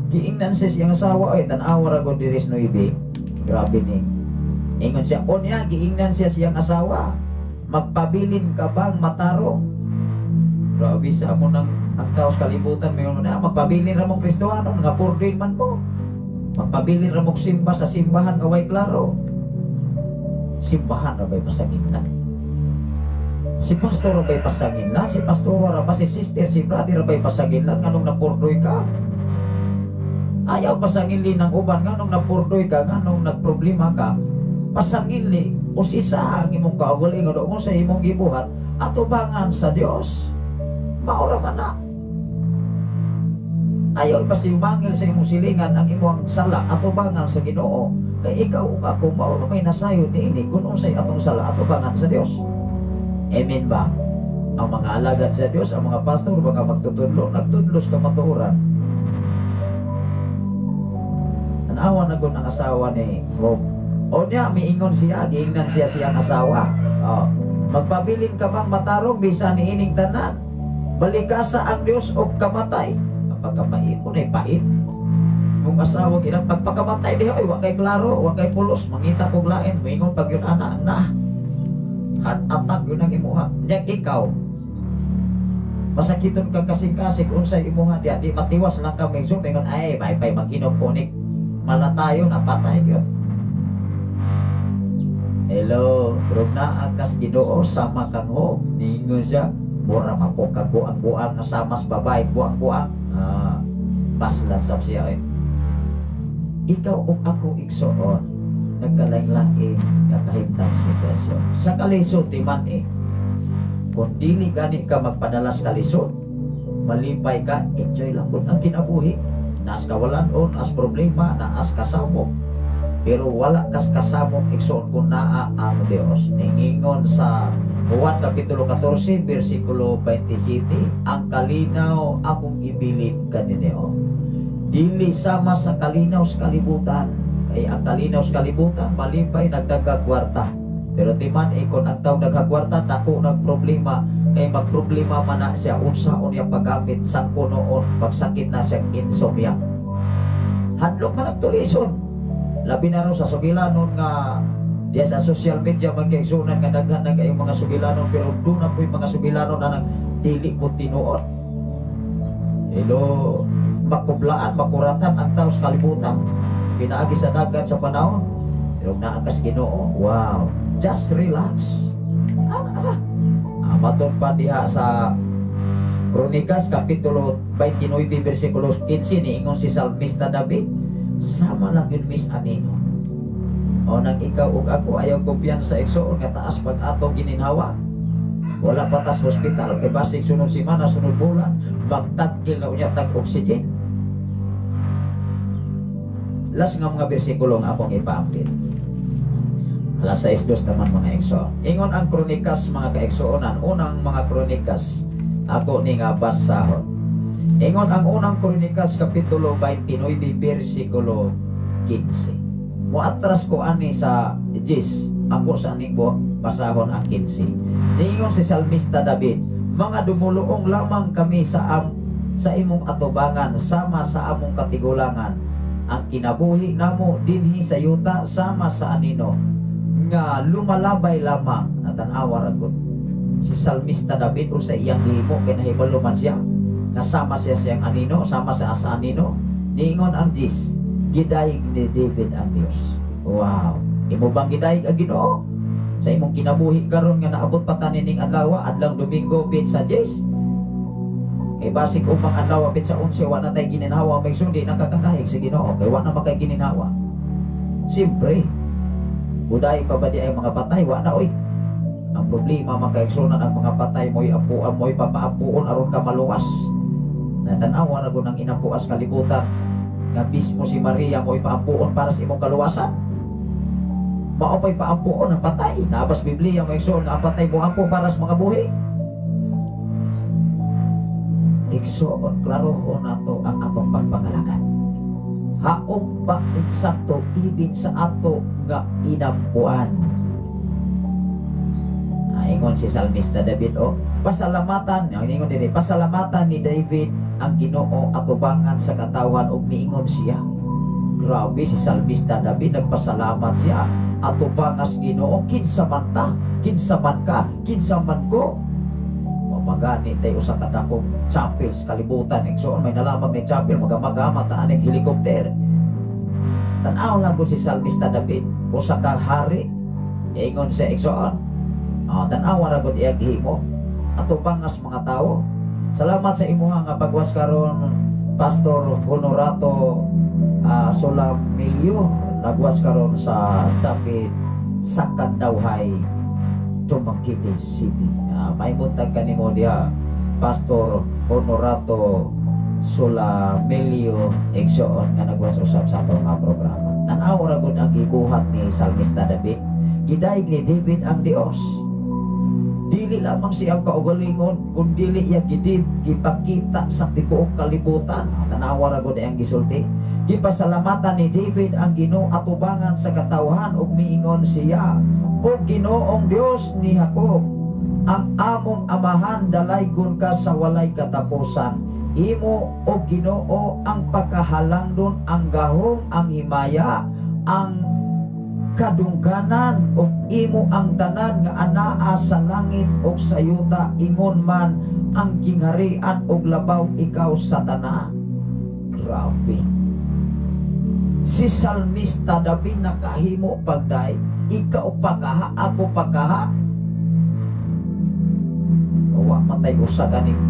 Giingnan siya sa iyang asawa, ay tan-awa ra gud diri sa 9. Grabe ni. Ingon siya, onya giingnan siya sa iyang asawa, "Magpabilin ka bang matarong?" Grabe sa amo nang ang tao sa kalibutan may na magpabilin ra mong Kristohano nga purdin man mo. Magpabilin ra mong simba sa simbahan nga way klaro. Simbahan ra ba'y pasangin na? Si pastor ra ba'y pasangin na? Si pastor ra ba, si sister, si brother ra ba'y pasangin lang nganong napurdoy ka? Ayaw pasangili ng uban nganong napurdoy ka, nganong nagproblema ka. Pasangili usisa ang imong kaugalingon o sa imong gibuhat atubangan sa Dios. Maura man na. Ayaw ipasimangil sa imong silingan ang imong sala atubangan sa Ginoo. Kay ikaw ug ako mao na may nasayod niini kung unsay atong sala atubangan sa Dios. Amen ba? Ang mga alagad sa Dios, ang mga pastor, mga magtutudlo, nagtudlo sa kamatuoran. Tanawa na gud ang asawa ni Job. O niya, miingon siya, giingnan siya siyang asawa. Oh. "Magpabilin ka bang matarong bisan niining tanan? Balikasa ang Dios og kamatay." Ang pagkapait mo na pait. Mong asawa ginang pagpakamatay diha ay wa kay klaro, wa kay pulos, mangita kog lain, moingon pag yun ana na. Heart attack yun ang imuha. Nya ikaw, masakiton ka kasing-kasing unsay imuha diha, di matiwas lang ka medyo mingon, "Ay, bye bye," maghinom ko ni malatayo na patay yun. Hello, pero naa kas Ginoo sama kang ho. Ningon siya, mura mapo ka buang-buang nga samas babae, buang-buang. Ah, baslan sab siya eh. Ikaw ug ako, igsoon, nagkalain-lain nga kahimtang sitwasyon. Sa kalisod di man eh. Kung dili gani ka magpadalas kalisod, malipay ka, enjoy lang gud ang kinabuhi. Naas kawalan o, naas problema, naas kasamok. Pero wala kas kasamok, igsoon, kung naa ang Dios. Ningingon sa Juan Kapitulo 14 versikulo 27, "Ang kalinaw akong ibilin kaninyo. Dili sama sa kalinaw sa kalibutan." Kay ang kalinaw sa kalibutan malipay, nagdagag kwarta. Pero timan ikon ang tao nagkakwarta, dako nag problema, kay magproblema man na siya unsaon niya paggamit sa kunoon pagsakit na siya, insomnia. Hadlok man ang tulison. Labi na ron sa sugilanon nga diya sa social media, magkaigsunan nga daghan na kayong mga sugilanon, pero doon na po yung mga sugilanon na nang dili mo tinuod. Hello, makublaan, makuratan ang tao sa kalibutan. Pinaagi sa dagat sa panahon. Pero naa kas Ginoo, wow, just relax. Ana ra. Maton pa diha sa Kronikas Kapitulo 29 versikulo 15, niingon si Salmista David, sama lang yun mis anino. O nang ikaw ug ako, ayaw kumpiyansa, igsoon, nga taas pag atong gininhawa. Wala pa tas hospital kay basig sunod semana, sunod bulan, magtagkil na unya tag oxygen. Last nga mga bersikulo nga akong ipaambit. Alas 6:02 naman, mga igsoon. Ingon ang Kronikas, mga kaigsuonan, unang mga Kronikas ako ni nga basahon. Ingon ang unang Kronikas Kapitulo 29 versikulo 15. Muatras ko ani sa 10, ako sa aning basahon ang 15. Niingon si Salmista David, "Mga dumuluong lamang kami sa imong atubangan sama sa among katigulangan. Ang kinabuhi namo dinhi sa yuta sama sa anino nga lumalabay lamang." Natanawa ra gud si Salmista David unsa iyang gihimo kay nahibalo man siya nga sama siya siyang anino, sama sa anino. Niingon ang 10, gidayeg ni David ang Dios. Wow, imo bang gidayeg ang Ginoo sa imong kinabuhi karon nga naabot pa ta nining adlaw, adlaw Domingo, petsa 10? Kay basig umang adlaw petsa 11 wa na tay gininhawa, may sundi nakakadayeg sa Ginoo kay wa na makay gininhawa. Siyempre, buday pa ba di ay mga patay? Wa na oy. Ang problema, mga kaigsunan, ang mga patay mo'y apuan, mo'y papaapuon aron ka maluwas. Natanawa na ang inampuas kalibutan nga mismo si Maria mo'y paampuon para sa imong kaluwasan. Mao pa'y paampuon ang patay. Nabas Biblia mo, igsoon, nga ang patay mo ampo para sa mga buhi. Igsoon, klarohon nato ang atong pagpangalagan. Haong pa eksakto ibin sa ato nga inampuan. Ingon si Salmista David, oh, pasalamatan, ingon diri, pasalamatan ni David ang Ginoo atubangan sa katawan ug miingon siya. Grabe si Salmista David, nagpasalamat siya atubangan sa Ginoo. Kinsa man ta, kinsa man ka, kinsa man ko, magani tayo usa ka dakong chapel sa kalibutan. Igsoon, may nalamang ni chapel, magamagama taan ng helicopter. Tan-aw lang si Salmista David, usa ka hari. Ingon sa igsoon, tan-awa ra gud iyang gihimo atubangas mga tao. Salamat sa imuha nga pagwas karon, Pastor Honorato Solamilio, nagwas karon sa dapit sa Kandawhay, Dumaguete City. May buntag kanimo diha, Pastor Honorato Solamilio, igsoon nga nagwas usab sa atong nga programa. Tan-aw ra gud ang gibuhat ni Salmista David. Gidayeg ni David ang Dios. Dili lamang siyang kaugalingon, kun dili iya gidid gipakita sa tibuok kalibutan. Tanawa ra gud ang gisulti. Gipasalamatan ni David ang Ginoo atubangan sa katawhan ug miingon siya, "O Ginoong Dios ni Jacob, ang among amahan, dalaygon ka sa walay katapusan. Imo, o Ginoo, ang pagkahalangdon, ang gahom, ang himaya, ang kadungganan, ug imo ang tanan nga anaa sa langit ug sa yuta, ingon man ang gingharian ug labaw ikaw sa tanan." Grabe. Si Salmista David nakahimo pagday, ikaw pakaha, ako pakaha. Wa matay usa ganing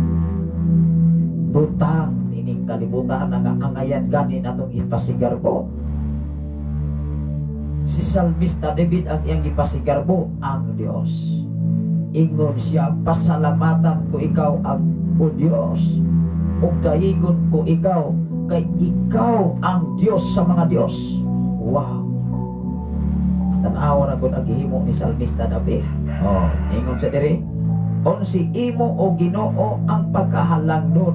butang ining kalibutan nga angayan gani natong ipasigarbo. Si Salmista David, ang iyang gipasigarbo ang Dios. Ingon siya, "Pasalamatan ko ikaw ang o Dios, ug dayigon ko ikaw kay ikaw ang Dios sa mga Dios." Wow. Tan-awa ra gud ang gihimo ni Salmista David. Oh, ingon sa diri, "Onsi imo, o Ginoo, ang pagkahalangdon,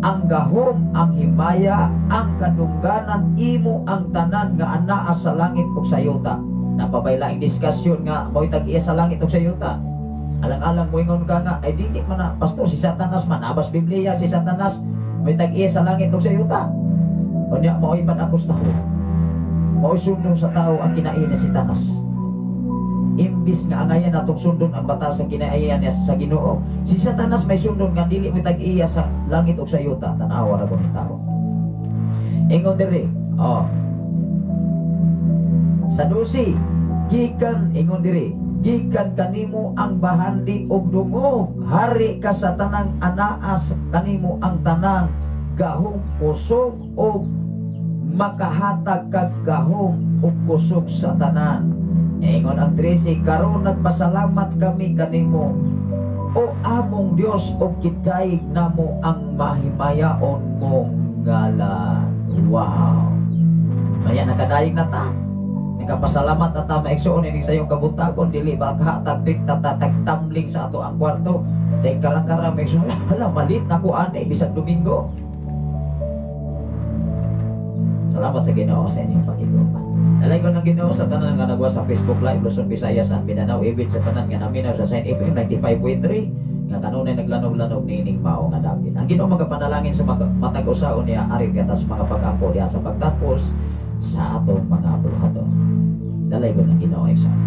ang gahom, ang himaya, ang kadungganan, imo ang tanan nga anaa sa langit ug sa yuta." Napabay laing diskusyon nga mo'y tag-iya sa langit ug sa yuta. Alang-alang moingon ka nga, ay dili man na, pastor, si Satanas man, abas Biblia, si Satanas may tag-iya sa langit ug sa yuta. Unya mao'y man akustahon. Mao'y sundon sa tao ang kinaiya ni Satanas. Imbis nga angayan natong sundon ang batas sa kinaiya niya sa Ginoo, si Satanas may sundon nga dili mo tag-iya sa langit ug sa yuta. Tan-awa ra ni tao. Ingon diri, oh. Sa 12, gikan ingon diri, gikan kanimo ang bahandi og dungog, hari ka sa tanang anaas, kanimo ang tanang gahom kusog og makahatag kag gahom og kusog sa tanan. Ingon ang 13, karon nagpasalamat kami kanimo o among Dios og gidayeg namo ang mahimayaon mong ngalan. Wow. Maya nakadayeg na ta. Nagapasalamat na ta maigsuon ining sayong kabuntagon, dili ba kahatag tatag tamling sa ato ang kwarto. Dahil karang-kara maigsuon, hala malit na ko ani bisag Domingo. Salamat sa Ginoo sa inyong pakigugma. Dalaygon ng Ginoo sa tanan nga nagwa sa Facebook Live Luzon, Visayas and Mindanao, ibig sa tanan nga naminaw sa Shine FM 95.3 nga kanunay naglanog-lanog niining mao nga dapit. Ang Ginoo magapanalangin sa matag usaon niya arit katas mga pag-ampo diha sa pagtapos sa atong mga buluhaton. Dalaygon ng Ginoo, igsoon.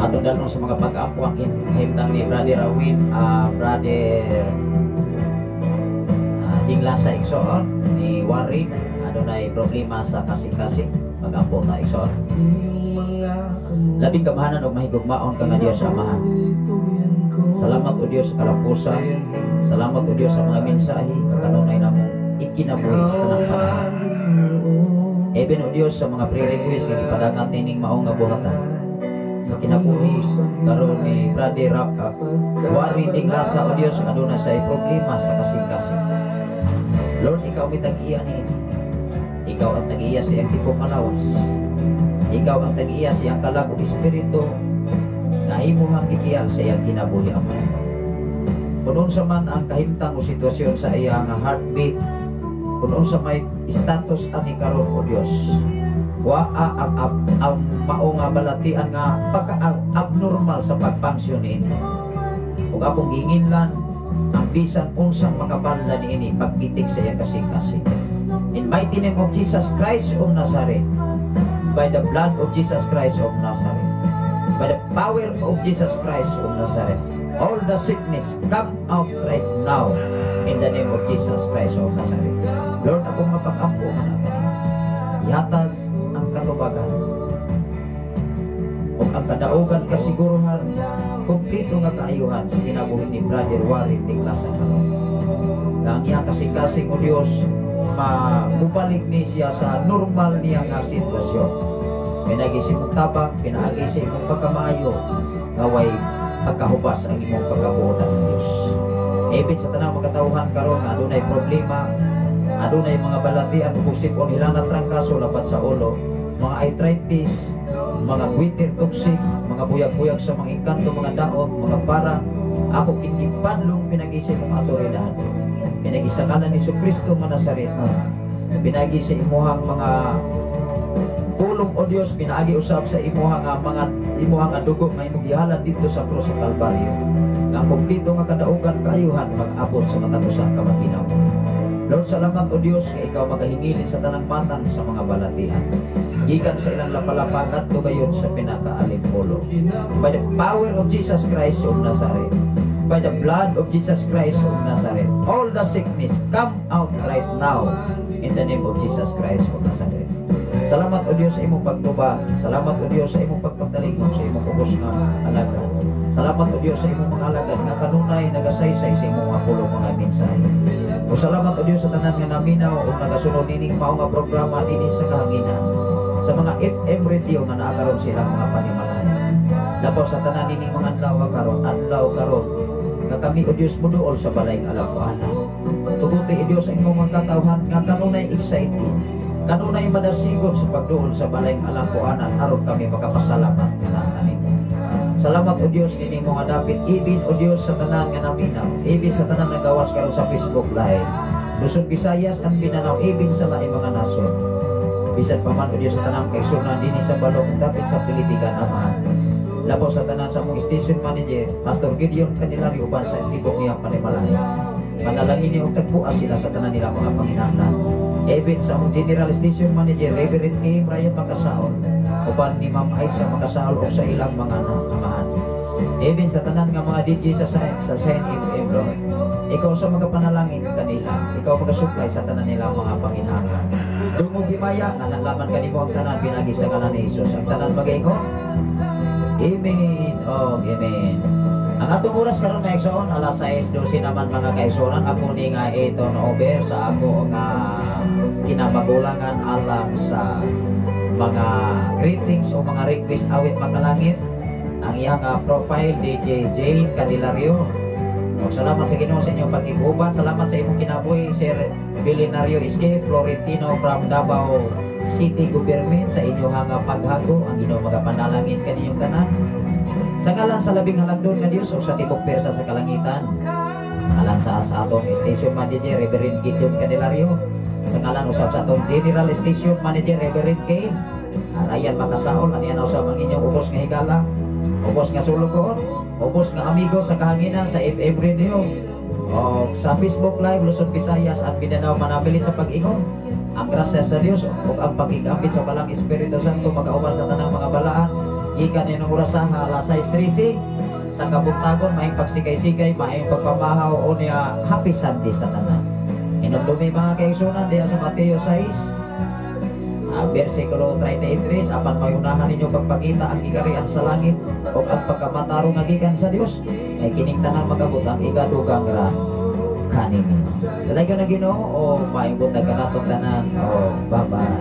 Atong dalon sa mga pag-ampo ang kahimtang ni Brother Awin, Brother Dinglasa igsoon, ni Warren, adunay problema sa kasing-kasing, mag-ampo ta igsoon. Labing kamahanan og mahigugmaon ka nga Dios Amahan. Salamat o Dios sa kalapusan. Salamat o Dios sa mga mensahe nga kanunay namong ikinabuhi sa tanang panahon. Eben o Dios sa mga pre-request nga gipadangat nining mao nga buhatan. Sa kinabuhi karon ni Brother Warren Dinglasa o Dios aduna say problema sa kasing-kasing. Lord, ikaw may tag-iya niini. Ikaw ang tag-iya sa iyang tipong kalawas. Ikaw ang tag-iya sa iyang kalag ug espiritu nga imuhang gipial sa iyang kinabuhi, Ama. Kung unsa man ang kahimtang o sitwasyon sa iyang heartbeat, kung unsa may status ani karon o Dios, waa ang mao nga balatian nga pagka-abnormal sa pagpangsyon niini. Ug akong gihinginlan ang bisan unsang makabala niini pagpitik sa iyang kasing-kasing. In mighty name of Jesus Christ of Nazareth, by the blood of Jesus Christ of Nazareth, by the power of Jesus Christ of Nazareth, all the sickness come out right now in the name of Jesus Christ of Nazareth. Lord, akong mapag-ampo nga na kanimo. Ihatag ang katubagan ug ang kadaugan kasiguruhan kumpleto nga kaayuhan sa kinabuhi ni Brother Warren Dinglasa karon. Nga ang iyang kasing-kasing o Dios mabalik ni siya sa normal niya nga sitwasyon. Pinaagi sa imong tabang, pinaagi sa imong pagkamaayo, nga way pagkahubas ang imong pagkabuotan ng Dios. Ibig sa tanang makatawhan karon nga adunay problema, adunay mga balatian ug sipon hilanat trangkaso lapat sa ulo, mga arthritis, mga goiter toxic, mga buyag-buyag sa mga engkanto, mga daot, mga para, ako kinipadlong pinagi sa imong awtoridad. Pinagi sa kanan ni Kristo nga Nazaret, pinagi sa imuhang mga pulong o Dios, pinaagi usab sa imuhang mga imuhang nga dugo nga imong gihalad didto sa krus sa Kalbaryo. Nga ang kompleto nga kadaugan kaayuhan mag-abot sa matag usa ka makinabuhi. Lord, salamat o Dios nga ikaw magahingilin sa tanang matang sa mga balatian. Gikan sa ilang lapalapa ngadto gayon sa pinakaalimpolo. By the power of Jesus Christ of Nazareth, by the blood of Jesus Christ of Nazareth, all the sickness come out right now in the name of Jesus Christ of Nazareth. Salamat o Dios sa imong pagtubag. Salamat o Dios sa imong pagpatalingkod sa imong ubos nga alagad. Salamat, O Dios, sa imong mga alagad nga kanunay nagasaysay sa imong mga pulong, mga mensahe. O salamat, O Dios, sa tanan nga naminaw o nagasunod nining mao nga programa dinhi sa kahanginan, sa mga FM radio nga naa karon silang mga panimalay. Labaw sa tanan nining mga adlaw karon, adlaw karon nga kami, O Dios, muduol sa balay nga Alambuanan. Tuguti, O Dios, ang imong mga katawhan nga kanunay excited, kanunay madasigon sa pagduol sa balay nga Alambuanan aron kami makapasalamat nga nimo. Salamat, O Dios, nining mga dapit ibin, O Dios, sa tanan nga naminaw, ibin sa tanan nga gawas karon sa Facebook Live, Luzon, Visayas and Mindanao, ibin sa laing mga nasod. Bisan pa man, O Dios, sa tanang kaigsunan dinhi sa balong dapit sa Pilipinas, Amahan. Labaw sa tanan sa among station manager, Pastor Gideon Candelario, uban sa tibok niyang panimalay. Manalangin niyo tagbuas sila sa tanan nila mga panginahanglan. Even sa among general station manager, Reverend K. Brian Makasaol, uban ni Ma'am Aisa Makasaol o sa ilang mga amahan. Even sa tanan nga mga DJ sa Shine FM, Lord. Ikaw sa magapanalangin kanila, ikaw magasupply sa tanan nila mga panginahanglan. Dungog himaya, nga nalaman kanimo ang tanan pinagi sa ngalan ni Jesus. Ang tanan magaingon, Amen. Oh, amen. Ang atong oras karon, mga igsoon, alas 6:12 naman, mga kaigsuonan. Ako ni nga ito na over sa ako nga kinamagulangan alang sa mga greetings o mga request awit makalangit. Ang iyang profile, DJ Jane Candelario. O, salamat sa Ginoo sa inyong pagkiguban. Salamat sa imong kinabuhi, Sir Billionario SK Florentino from Davao City Government, sa inyong nga paghago. Ang Ginoo magapanalangin kaninyong tanan. Sa ngalan sa labing halangdon nga Dios o sa tibok persa sa kalangitan. Ngalan sa atong station manager, Reverend Gideon Candelario. Sa ngalan usab sa atong general station manager, Reverend K. Arayan Makasaol, aniyan usab ang inyong ubos nga higala, ubos nga sulugoon, ubos nga amigo sa kahanginan sa FM radio o sa Facebook Live, Luzon, Visayas at Mindanao, manabilin sa pag-ingon. Ang grasya sa Dios ug ang pagigambit sa Balang Espiritu Santo magauban sa tanang mga balaan gikan nining orasa alas 6:13 sa kabuntagon. Maayong pagsikay-sikay, maayong pagpamahaw o niya, happy Sunday sa tanan. Hinumdumi, mga kaigsunan, diya sa Mateo 6, versikulo 33, "Apan mayunahan ninyo pagpangita ang gigarian sa langit o ang pagkamatarong nga gikan sa Dios, kay kining tanan magabutang igadugang ra kaninyo." Dalaygon na Ginoo o maayong buntag kanatong tanan o bye-bye.